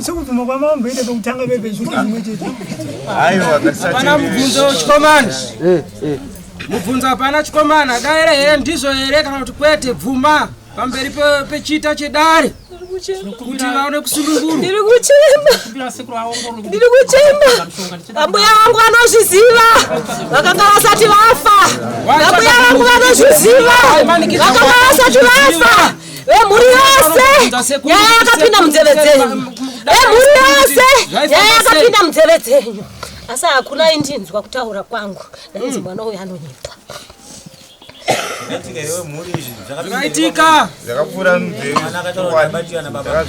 Sekubvuma kwamamboita pekutanga pepe zvinhu zvimwe chete. Aiwa Hapana mubvunzo chikomana. Mubvunzo hapana chikomana. Daira here ndizvo here kana kuti kwete bvuma pamberi pechita chedare kuti vaone kusunungurwa. Ndiri kuchema, ndiri kuchema. Ambuya vangu vanozviziva, vakanga vasati vafa. Ambuya vangu vanozviziva, vakanga vasati vafa. Vemhuri yose nyaya yakapinda munzeve dzenyu, vemhuri yose nyaya yakapinda munzeve dzenyu, asi hakuna aindinzwa kutaura kwangu. Ndainzi mwana uyu anonyepa. Zvakaitika here mhuri izvi? Zvakaitika. Zvakapfuura nzeve. Mwana akataura kuti abatwa nababa.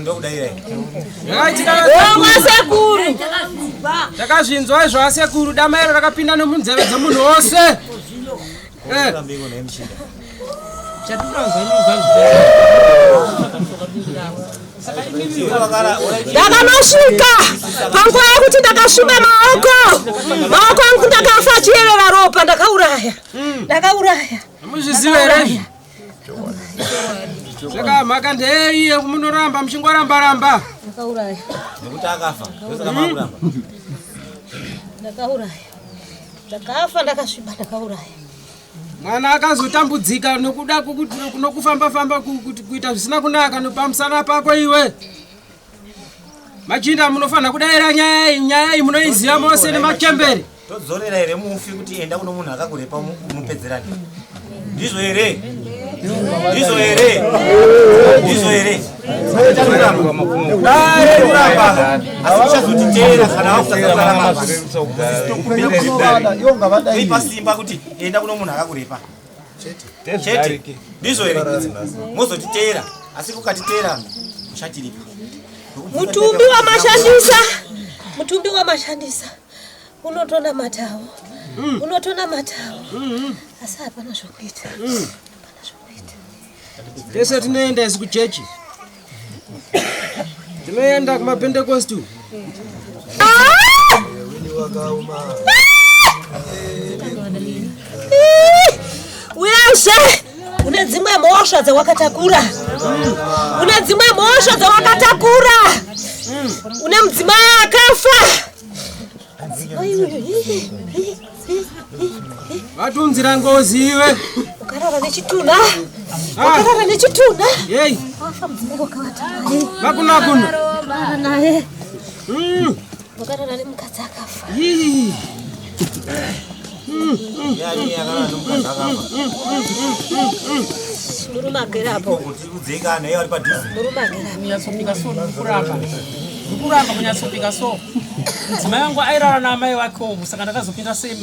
Ndokudairai. Zvakaitika Sekuru. Takazvinzwa izvo asekuru dama iro rakapinda nemunzeve dzemunhu wose. Kurambiko naye muchinda. Ndakanosvika panguva yekuti ndakasviba maoko, maoko angu ndakafa achiyerera ropa. Ndakauraya, ndakauraya. Muzviziva here? Saka mhaka ndeiye munoramba muchingoramba ramba. Ndakauraya. Nekuti akafa. Ndosaka makuramba. Ndakauraya, ndakafa ndakasviba, ndakauraya. Mwana akazotambudzika nokuda nokufamba famba kuita zvisina kunaka nopamusana pako iwe. Machinda munofanira kudaira nyaya iyi, nyaya iyi munoiziva mose nemachembere. Todzorera here mufi kuti enda kuno munhu akakurepa mupedzerani? Ndizvo here? Ndizvo here? Ndizvo here? Dare kuramba. Asi uchazotiteera kana wakutadza kurarama. Toipa simba kuti enda kuno munhu akakurepa. Chete. Ndizvo here? Mozotiteera. Asi kukatiteera muchatiripa. Mutumbi wamashandisa, mutumbi wamashandisa unotonamatawo, unotonamatawo, asi hapana zvokuita. Tese tinoenda isu kuchechi. Tinoenda kumapentekostu. Uyezve une dzimwe mhosva dzawakatakura, une dzimwe mhosva dzawakatakura. Une mudzimai akafa. Mudzimai uyu, hi, hi, hi, hi, hi. Vatunzira ngozi iwe. Ukarara nechitunha, ukarara nechitunha. Yei. Afa mudzimai wakavata naye. Vakuna kuna. Wakarara naye. Wakarara nemukadzi akafa. Yii. Yani akarara nemukadzi akafa. Murume agere apo. Kudzeka naye vari padhuze. Murume agere apo. Kunyatsopika so ndikuramba. Ndikuramba kunyatsopika so. Mudzimai wangu airara naamai wake umu saka ndakazopinda sei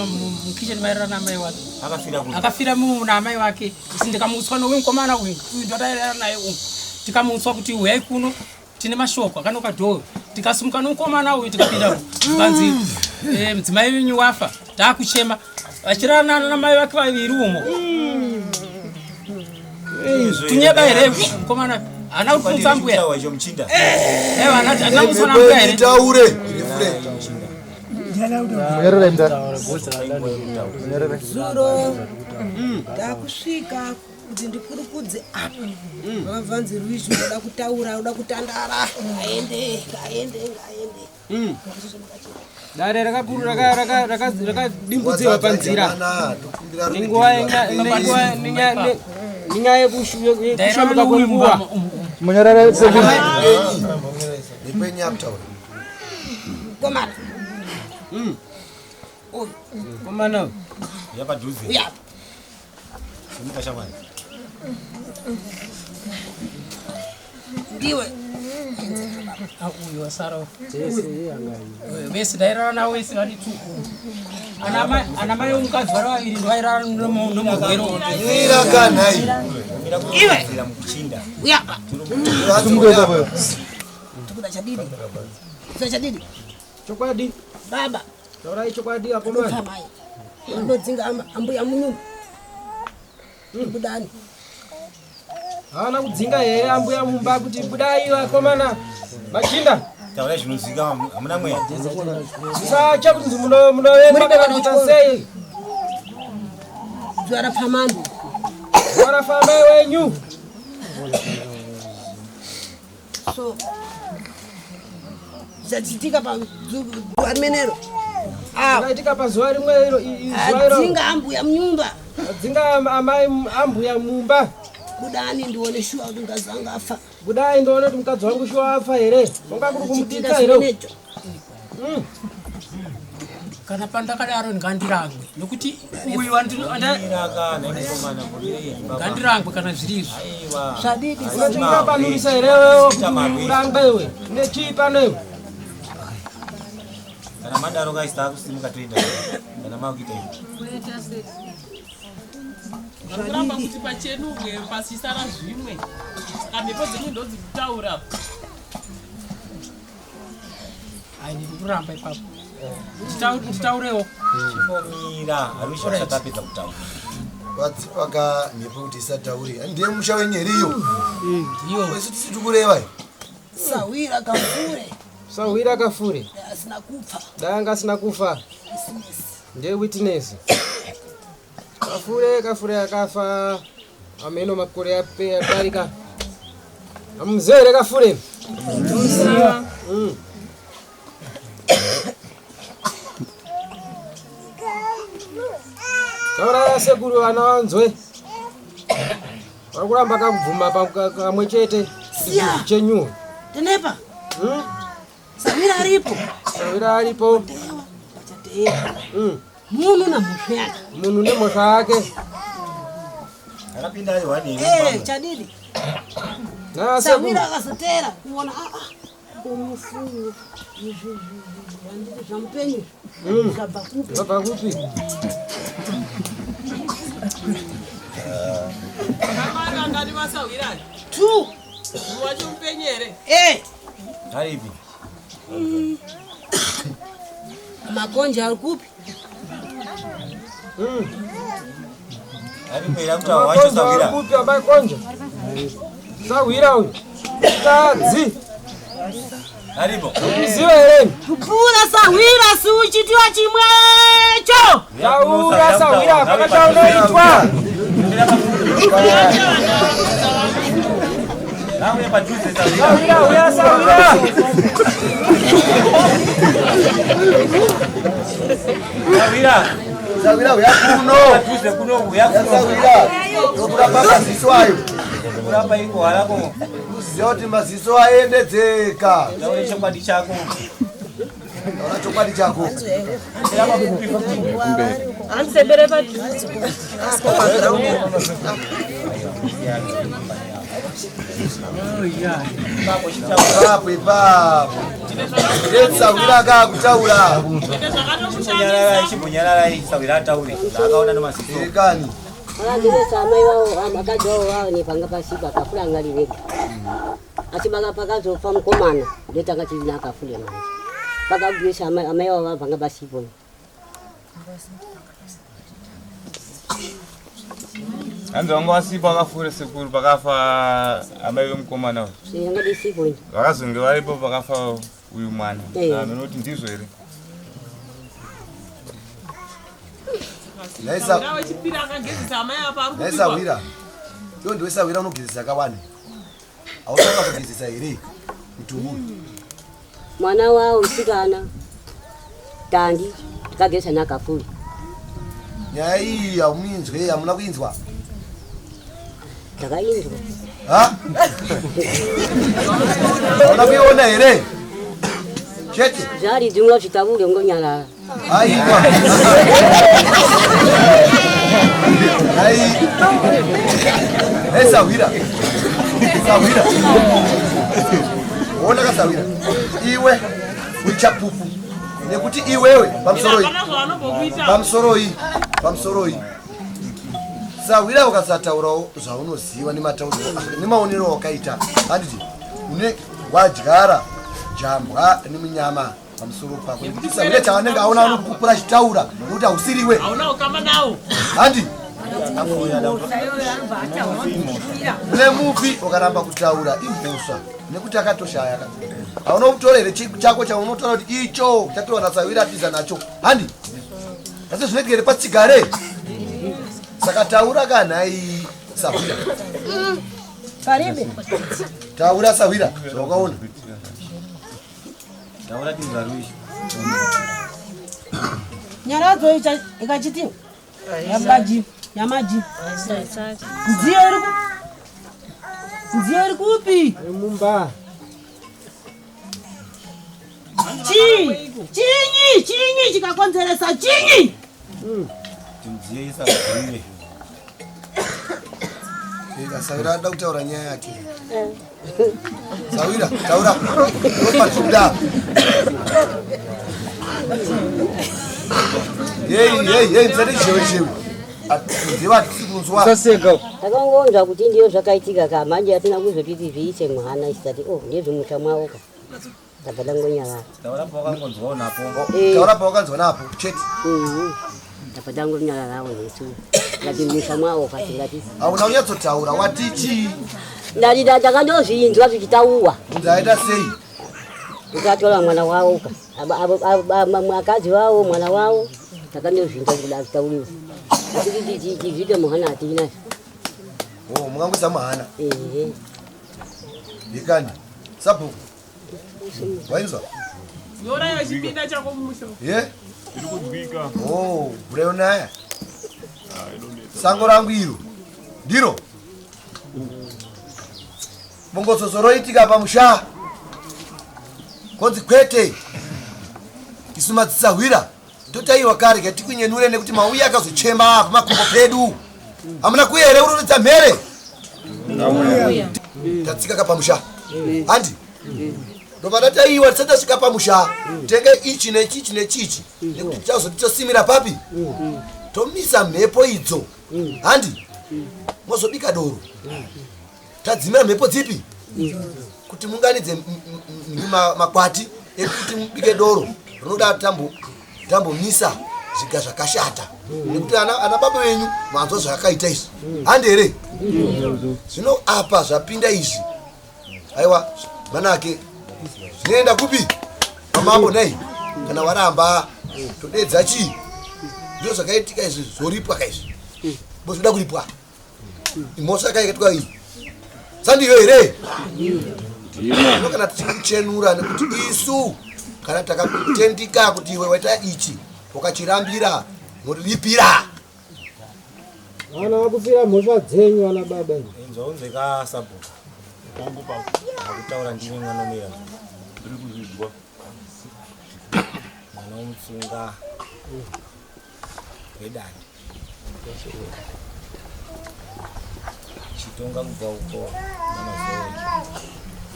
mukitchen mairara naamai wake. Akafira kupi? Akafira mumu naamai wake. Isi ndikamutswa nouyu mukomana uyu uyu ndatairara naye umu. Tikamutswa kuti uyai kuno tine mashoko akanoka dhoo. Tikasimuka nomukomana uyu tikapinda kanzi mudzimai wenyu wafa taakuchema vachirara namai vake vaviri umo. Tunyeba here mukomana haana kutumutsa mbuya. Icho muchinda. Ewa haana kumutswa nambuya here. Taure. Munyarara mudhara. Munyarara. Zuro ndakusvika kuti ndikurukudze apa vakabvanzi rwizvi unoda kutaura uda kutandara ngaende ngaende ngaende. Dare rakakuru rakadimbudzirwa panzira. Nenguva nenyaya yekushomeka kwenguva. Munyarara sekuru. Nepenyu yakutaura. Komana uyu. Komana Uya padhuze. Uya. Simuka shamwari. Ndiwe. Uyu wasara vese ndairara navo vese vari tu. Ana mai omukadzi vari vaviri ndovairara nomurwere. Mira kanhai. Iwe. Muchinda. Uya. Simuka ipapo. Tikuda chadidi. Tikuda chadidi. Chokwadi. Baba. Taurai chokwadi akomana. Anopfa mai. Anodzinga ambuya munyumba. Budani. Haana kudzinga here ambuya mumba kuti budai vakomana machinda. Taurai zvinonzwika hamuna mweya. Zvisacha kuti munoenda kana kuita sei. Zuva rafamando. Zuva rafamai wenyu. So zvachiitika pazuva rimenero. Zvakaitika pazuva rimwe iro zuva iro. Adzinga ambuya munyumba. Adzinga amai ambuya mumba. Budani ndione shuwa kuti mukadzi wangu afa. Budai ndione kuti mukadzi wangu shuwa afa here. Konga kuri kumutitsa here. Kana pandakadaro ngandirangwe nokuti uyu ngandirangwe kana zviri izvi. Zvadidi. Unotingapanurisa here wewe kuti urangwe iwe. Nechii pano iwe? Kana madaro guys takusimuka toenda. Kana makuita izvi. Vakuramba kuti pachenuke pasisara zvimwe. Saka mhepo dzenyu ndodzikutaura. Ai ndikuramba ipapo. Nditaurewo. Chimbomira. Arusha usati apedza kutaura. Vadzipaka mhepo kuti isataure. Ndiye musha wenyeriyo. Isu tisi tikureva. Sawira kafure. Sawira kafure. Asina kupfa. Dai anga asina kufa. Ndiye witness. Kafure kafure akafa ameno makore adarika. Amuziva here kafure? Toziva. Taura sekuru vana vanzwe. Vari kuramba kakubvuma kamwe chete. Siya. Chenyu. Tenepa. Sawira aripo. Sawira aripo. Munhu namhosva yake. Munhu nemhosva yake. Akapinda ari wani Eh, chadidi. Na Sawira sekuru. akazotera kuona umufungo izvi zvandiri zvamupenyu zvabva kupi? Zvabva kupi? Angani vasawirani? Two. Wacho mupenyu here? Eh. Aripi? Makonje ari kupi? Aripo here akutaura wacho sawira. Kupi amakonje? Sawira uyu. Tadzi. Aripo. Muziva here? Kupura sawira si uchitiwa chimwecho. Taura sawira hapana chaunoitwa. Nauya padhuze sawira. Sawira uya sawira. Sawira. Sawira uya kuno. Padhuze kuno uya kuno. Sawira. Tokurapa maziso ayo. Kurapa iko harako. Kuziva kuti maziso aendedzeka. Taura chokwadi chako. Taura chokwadi chako. Handisembere padhuze. Ipapo ipapo. Ndetsawira akakutaura. Chimbonyararai chimbonyararai sawira ataure. Zvaakaona nemaziso. Kani. Vakagezesa amai vavo vakadzi vavo vavo nepanga pasipo akafura anga ari vega. Asi pakazofa mukomana ndotanga tiina akafura manje. Pakagezesa amai vavo vanga pasipo. Hanzi vanga vasipo akafure sekuru pakafa amai vemukomana uyu. Yanga isipo ini. Vakazonge varipo pakafa uyu mwana. Eh. Munoti ndizvo here? Naisa- Wechipiri akagezesa amai apa ari Nhai kupikwa. sawira. Iwe ndiwe sawira unogezesa kawani. Hautanga kugezesa here? Mutumbu. Mwana wavo musikana Tandi takagezesa naakafura. Nyaya iyi hamuinzwe, hamuna kuinzwa. Takainzwa. Ha? Hauna kuiona here? Chete. Zvari dzimwe zvitaure ngonyarara. Aiwa. Ai. Hey sawira. Sawira. Ona kasawira. Iwe uchapupu nekuti iwewe pamusoro iyi. Hapana zvavanombokuita. Pamusoro iyi. Pamusoro iyi. Sawira ukasataurawo zvaunoziva nematauriro nemaonero awakaita. Handiti une wadyara jambwa nemunyama pamusoro pako. Nekuti sawira chaanenge aona anokupura chitaura nekuti hausiriwe. Hauna ukama nawo. Handi une mufi ukaramba kutaura imhosva nekuti akatoshaya ka hauna kutora here chako chaunotaura kuti icho chatorwa nasawira atiza nacho handi asi zvinoitika here patsigare saka taura kanhai sahwira Paribe. taura sahwira zvawakaona Taura tinzwa ruishi. Nyaradzo ikachitiwa. Yamaji, yamaji. Nziyo iri ku Nziyo iri kupi? Mumba. Chii? Chinyi, chinyi chikakonzeresa chinyi? Tinziye isagwire. Eka, sawira ada kutaura nyaya yake sawira taura ndopatikuda yei yei yei musati zhewe zhewe nziva hatisi kunzwa Takangonzwa kuti ndiyo zvakaitika ka manje hatina kuzoti tizviise muhana isati oh ndezvemusha mwavo ka. Tabva tangonyarara. Taura pawakangonzwawo napo. taura pawakanzwa napo chete Tabva tangonyararawo nesu. Ngati musha mwawo kati ngati. Hauna kunyatsotaura wati chii? Ndati ndakandozvinzwa zvichitauwa. Ndaita sei? Ukatora mwana wawo ka. Akadzi wawo mwana wawo takandozvinzwa kuda zvitauriwa. Asi kuti tizviite muhana hatina. Oh, mungangoisa muhana. Ehe. Yekani. Sabhuku. Wainzwa? Nyora yachipinda chako mumusha. Ye? Iri kunzwika. Oh, mvura yonaya. Sango rangu iro. Ndiro. Bongozozo roitika pamusha. Konzi kwete. Isu madzisahwira. Totaiwa kare ke tikunyenure nekuti mauya akazochema apa makumbo pedu. Hamuna kuya here ururidza mhere? Tatsika ka pamusha. Handi? Ndobva tataiwa tisati tasvika pamusha. Tenge ichi nechichi nechichi. Nekuti tichazoti tosimira papi? Tomisa mhepo idzo. Handi? Mozobika doro. Tadzimira mhepo dzipi? Kuti munganidze makwati ekuti mubike doro rinoda tambo tambomisa zviga zvakashata nekuti ana, ana baba venyu manzwa zvakaita izvi handi here zvino apa zvapinda izvi aiwa manake zvinoenda kupi pamambo nei kana waramba todedza chii ndizvo zvakaitika izvi zvoripwa kaizvi bozvinoda kuripwa imhosva yakaitwa iyi sandiyo here ino kana tichikuchenura nekuti isu kana takatendika kuti iwe waita ichi wakachirambira moripira vana vakufira mhosva dzenyu vana baba inzwa unzwe ka sabhuku akutaura ndini mwana omira ndiri kuzvidzwa mwana womutsunga wedande Chitonga kubva uko namazoe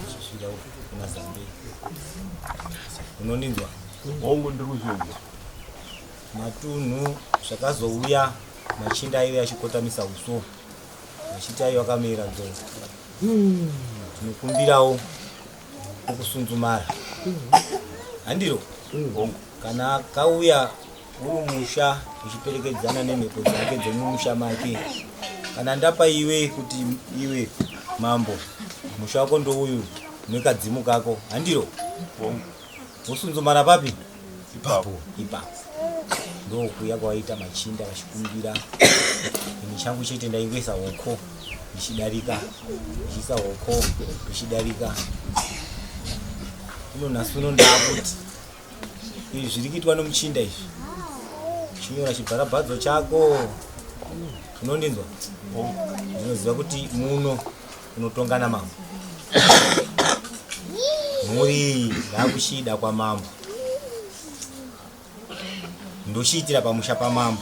chisvika kuna Zambia. Unondinzwa? Hongu ndiri kuzvinzwa. Matunhu zvakazouya machinda aive achikotamisa uso vachiti aiva akamira nzou. Tinokumbirawo okusunzumara. Handiro? Hongu. Kana akauya Uri musha uchiperekedzana nemhepo dzake dzemumusha make. Kana ndapa iwe kuti iwe mambo musha wako ndouyu nekadzimu kako handiro wosunzumara papi ipapo ipapo ndokuya kwaita machinda vachikumbira ini changu chete ndaingoisa hoko ndichidarika ndichiisa hoko ndichidarika ino nhasi uno ndakuti Izvi zviri kuitwa nomuchinda izvi. Chinyora chibharabhadzo chako. Unondinzwa? Ndinoziva kuti muno unotonga namambo. Mhuri iyi yakuchida kwamambo. Ndochiitira pamusha pamambo.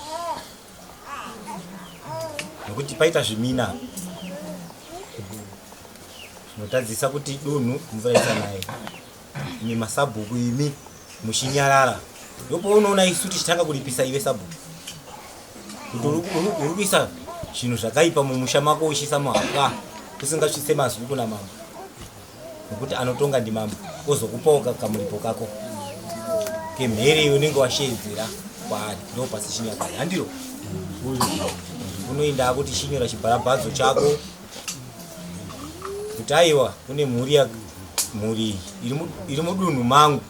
Nokuti paita zvimina. Zvinotadzisa kuti dunhu mvura isanaye. Imi masabhuku imi muchinyarara ndopaunoona isu tichitanga kuripisa iwe sabhuku kuti uri kuisa zvinhu zvakaipa mumusha mako uchiisa muhapwa usingasvitse mazwi kuna mambo nokuti anotonga ndimambo ozokupawo kamuripo kako kemhere iyo unenge washeedzera kwaari ndo pasi chinyakare handiro unoinda akuti chinyora chibharabhadzo chako kuti aiwa kune mhuri mhuri iyi iri mudunhu mangu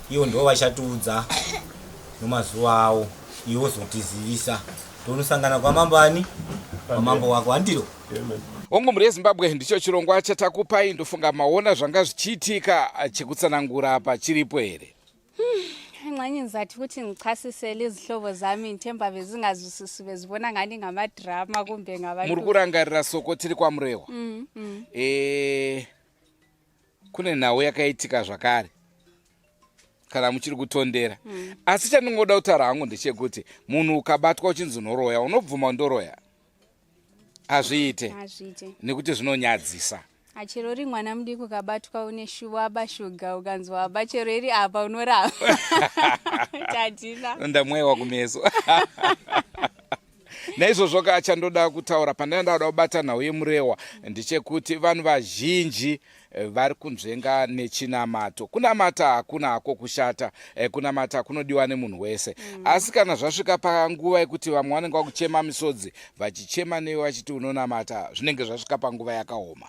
ivo ndivo vachatiudza nomazuva avo iwe wozotizivisa tonosangana kwamambo ani kwamambo wako handiro Hongu mhuri yeZimbabwe ndicho chirongwa chatakupai ndofunga maona zvanga zvichiitika chekutsanangura apa chiripo here? Ingxenye ngizathi ukuthi ngichasisele izihlobo zami ngithemba bezingazwisisi bezibona ngani ngamadrama kumbe ngabantu Muri kurangarira soko tiri kwaMurehwa. E, kune nhau yakaitika zvakare kana muchiri kutondera. Asi chandingoda kutaura hangu ndechekuti munhu ukabatwa uchinzi unoroya unobvuma ndoroya. Hazviite. Hazviite. Nekuti zvinonyadzisa. Achero uri mwana mudiki ukabatwa une shuwa aba shuga ukanzi waba chero iri apa unorapa. Tadina. Ndamwaiwa kumeso. Naizvozvo ka chandoda kutaura pandanga ndauda kubata nhau yemurewa ndechekuti vanhu vazhinji eh, vari kunzvenga nechinamato. Kunamata hakuna hako kushata, eh, kunamata kunodiwa nemunhu wese. Asi kana zvasvika panguva yekuti vamwe vanenge vakuchema misodzi vachichema newe vachiti unonamata, zvinenge zvasvika panguva yakaoma.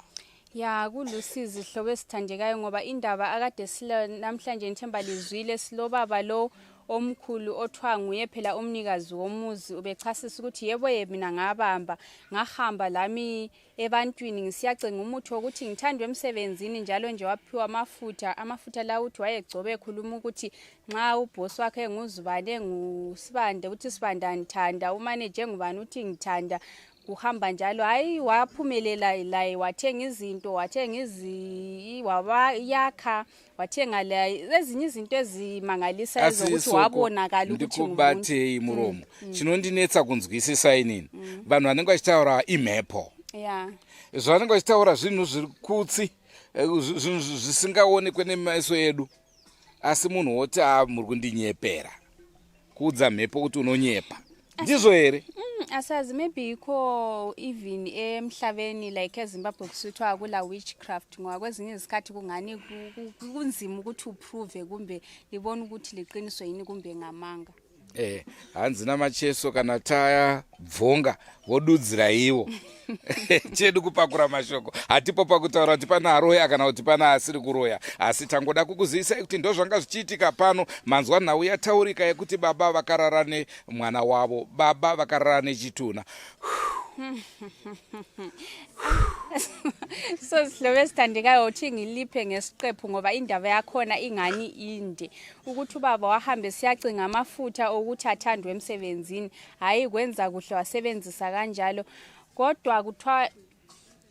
Ya kulusizi hlobo esithandekayo ngoba indaba akade sila namhlanje ngithemba lizwile silobaba lo omkhulu othiwa nguye phela umnikazi womuzi ubechasisa ukuthi yebo ye mina ngabamba ngahamba lami ebantwini ngisiyacenga umuthi wokuthi ngithandwe emsebenzini njalo nje waphiwa amafutha amafutha la uthi wayegcobe ekhuluma ukuthi nxa ubhosi wakhe enguzibane ngusibande uthi sibanda ngithanda umaneja engubani uthi ngithanda kuhamba njalo hayi waphumelela laye wathenga izinto wathenga izi wayakha wathenga laye ezinye izinto ezimangalisa ezokuthi wabonakala ukuthi ndikubatei muromo mm, mm. chinondinetsa kunzwisisa inini mm. vanhu vanenge vachitaura imhepo yeah. zvavanenge vachitaura zvinhu zviri kutsi eh, zvinhu zvisingaonekwe nemeso edu asi munhu woti a ah, muri kundinyepera kuudza mhepo kuti unonyepa ndizvo here mm, asazi maybe ikho even emhlabeni like ezimbabwe kusithiwa kula witchcraft ngoba kwezinye izikhathi kungani kunzima ukuthi uprove kumbe libone ukuthi liqiniso yini kumbe ngamanga Eh, hanzi namacheso kana tabvonga vodudzira ivo chedu kupakura mashoko hatipo pakutaura kuti pane aroya kana kuti pane asiri kuroya asi tangoda kukuzivisai kuti ndozvanga zvichiitika pano manzwa nhau yataurika yekuti baba vakarara nemwana wavo baba vakarara nechitunha so sihlobo esithandekayo uthi ngiliphe ngesiqephu ngoba indaba yakhona ingani inde ukuthi ubaba wahambe siyacinga amafutha okuthi athandwe emsebenzini hhayi kwenza kuhle wasebenzisa kanjalo kodwa kuthiwa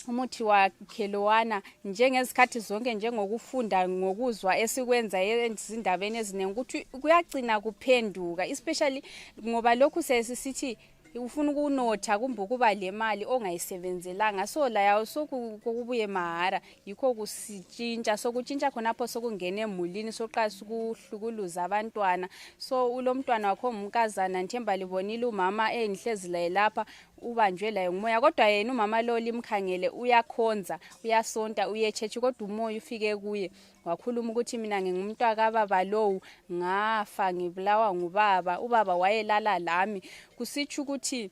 umuthi wakhe lowana njengezikhathi zonke njengokufunda ngokuzwa esikwenza ezindabeni eziningi ukuthi kuyagcina kuphenduka especially ngoba lokhu sesisithi ufuna ukunotha kumbe ukuba le mali ongayisebenzelanga so layawo sokubuye mahara yikho kusitshintsha sokutshintsha khonapho sokungena emulini soqalisa ukuhlukuluza abantwana so ulomntwana wakho ongumkazana ngithemba libonile umama engihlezi laye lapha ubanjwe laye ngumoya kodwa yena umama lo limkhangele uyakhonza uyasonta uyetshetshi kodwa umoya ufike kuye wakhuluma ukuthi mina ngingumntwakababa lowu ngafa ngibulawa ngubaba ubaba wayelala lami kusitsho ukuthi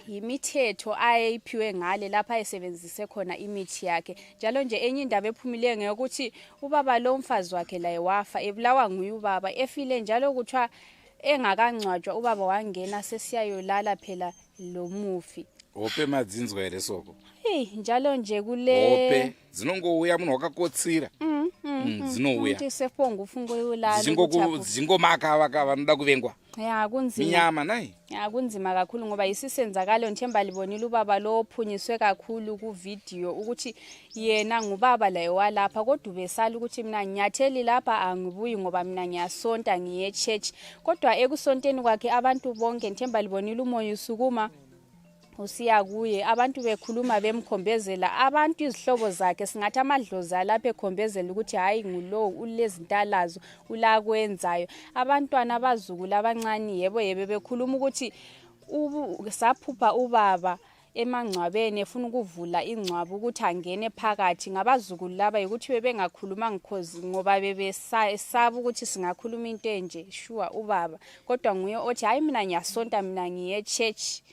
yimithetho ayeyiphiwe ngale lapho ayesebenzise khona imithi yakhe njalo nje enye indaba ephumileyo ngeyokuthi ubaba lo umfazi wakhe laye wafa ebulawa nguye ubaba efile njalo kuthiwa engakangcwatshwa ubaba wangena sesiyayolala phela lo mufi hope madzinzwa here soko hey njalo nje kule hope dzinongouya munhu wakakotsira mm, mm, mm, dzinouya sefongo ufungo dzichingomaka vaka vanoda kuvengwa ya kunzima minyama nai ya kunzima kakhulu ngoba yisisenzakalo ngithemba libonile ubaba lo ophunyiswe kakhulu kuvidiyo ukuthi yena ngubaba laye walapha kodwa ubesala ukuthi mina nginyatheli lapha angibuyi ngoba mina ngiyasonta ngiye church kodwa ekusonteni kwakhe abantu bonke ngithemba libonile umoya usukuma usiya kuye abantu bekhuluma bemkhombezela abantu izihlobo zakhe singathi amadlozi alapha ekhombezela ukuthi hhayi ngulowo ulezinto alazo ulakwenzayo abantwana abazukulu abancane yebo yebe bekhuluma ukuthi saphupha ubaba emangcwabeni efuna ukuvula ingcwaba ukuthi angene phakathi ngabazukulu laba yikuthi bebengakhuluma ngikhozi ngoba bebesaba ukuthi singakhuluma into enje shuwa ubaba kodwa nguye othi hayi mina ngiyasonta mina ngiye church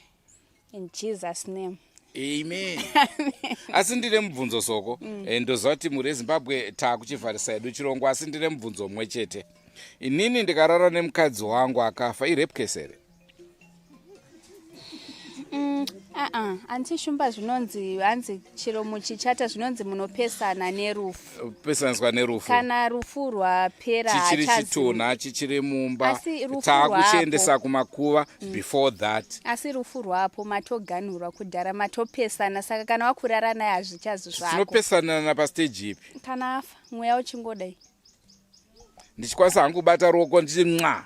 in jesus name amen asi ndine mubvunzo soko mm. Eh, ndoziva kuti mhuri yezimbabwe taakuchivharisa hedu chirongwa asi ndine mubvunzo mumwe chete inini ndikarara nemukadzi wangu akafa irepcase here Mm, uh-uh. Anti Shumba zvinonzi hanzi chero muchichata zvinonzi munopesana nerufu. Pesaniswa nerufu. Kana rufu rwapera chichiri chitunha chichiri mumba taakuchiendesa kumakuva mm. before that. Asi rufu rwapo matoganhurwa kudhara matopesana saka kana wakurara naye hazvichazi zvako. Tinopesanana pastage ipi? Kana afa mweya uchingodai. ndichikwanisa hangu kubata ruoko ndichiti mwa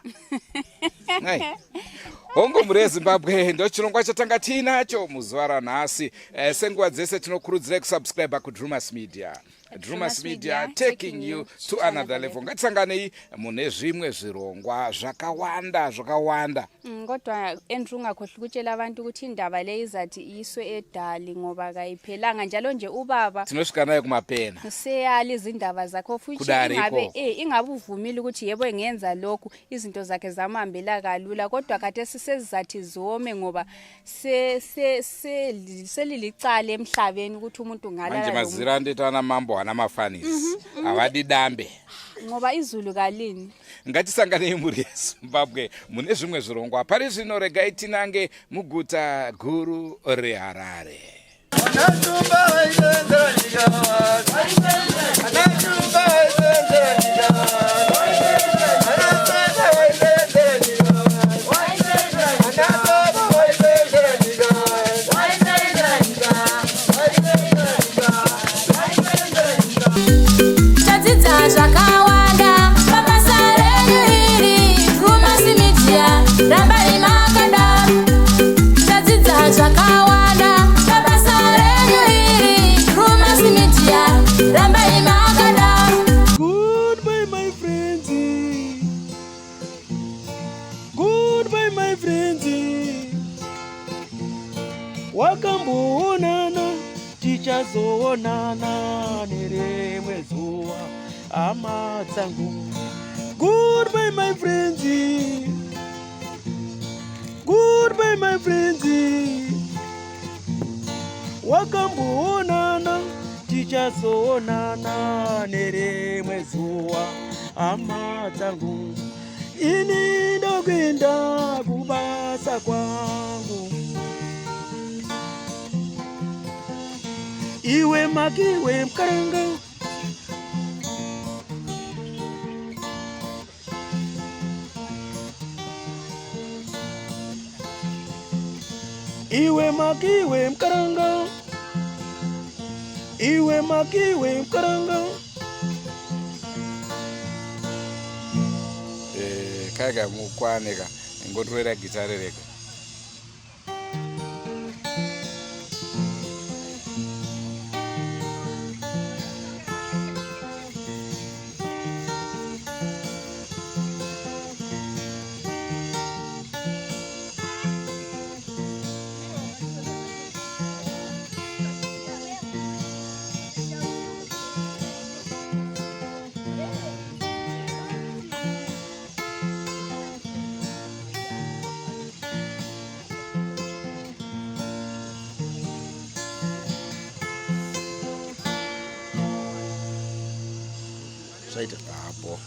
hongu mhuri yezimbabwe ndochirongwa chatanga tiinacho muzuva ranhasi eh, senguva dzese tinokurudzirai kusubscribe kudrumas media Drumas Media, taking you to another level. Ngatisanganei mune zvimwe zvirongwa zvakawanda zvakawanda. Kodwa Andrew, ungakhohlwa ukutshela abantu ukuthi indaba le izathi iyiswe edali ngoba kayiphelanga, njalo nje ubaba Tinosvika nayo kumapena. Useyala izindaba zakho futhi. Kudare Ingabe ikoko. ingabe uvumile ukuthi yebo, ngenza lokhu, izinto zakhe zamhambela kalula, kodwa khathesi sezizathi zome ngoba selilicala emhlabeni ukuthi umuntu Manje ngalala lomuntu. Mazira andoita ana mambo ana mafanisi. Havadi dambe. Ngoba izulu kalini. Ngatisanganei mhuri yeZimbabwe mune zvimwe zvirongwa. Pari zvino regai tinange muguta guru reHarare. Anachumba vaisenzera nyika, anachumba vaisenzera nyika, anasasa vaisenzera nyika, anababa vaisenzera nyika, Tadzidza zvakawanda pabasa renyu iri, Drewmas Media, rambai makadaro. Tadzidza zvakawanda pabasa renyu iri, Drewmas Media, rambai makadaro. Goodbye, my friends. Goodbye, my friends. Wakamboonana, tichazoonana nerimwe zuva, hama dzangu. Goodbye, my friends. Goodbye, my friends. Wakamboonana, tichazoonana nerimwe zuva, hama dzangu. Ini ndokuenda kubasa kwangu. Iwe makiwe mukaranga. Iwe makiwe mukaranga, iwe makiwe mukaranga. Kaiga mukwane ka, ingotorera gitare rega. Zvaita apo.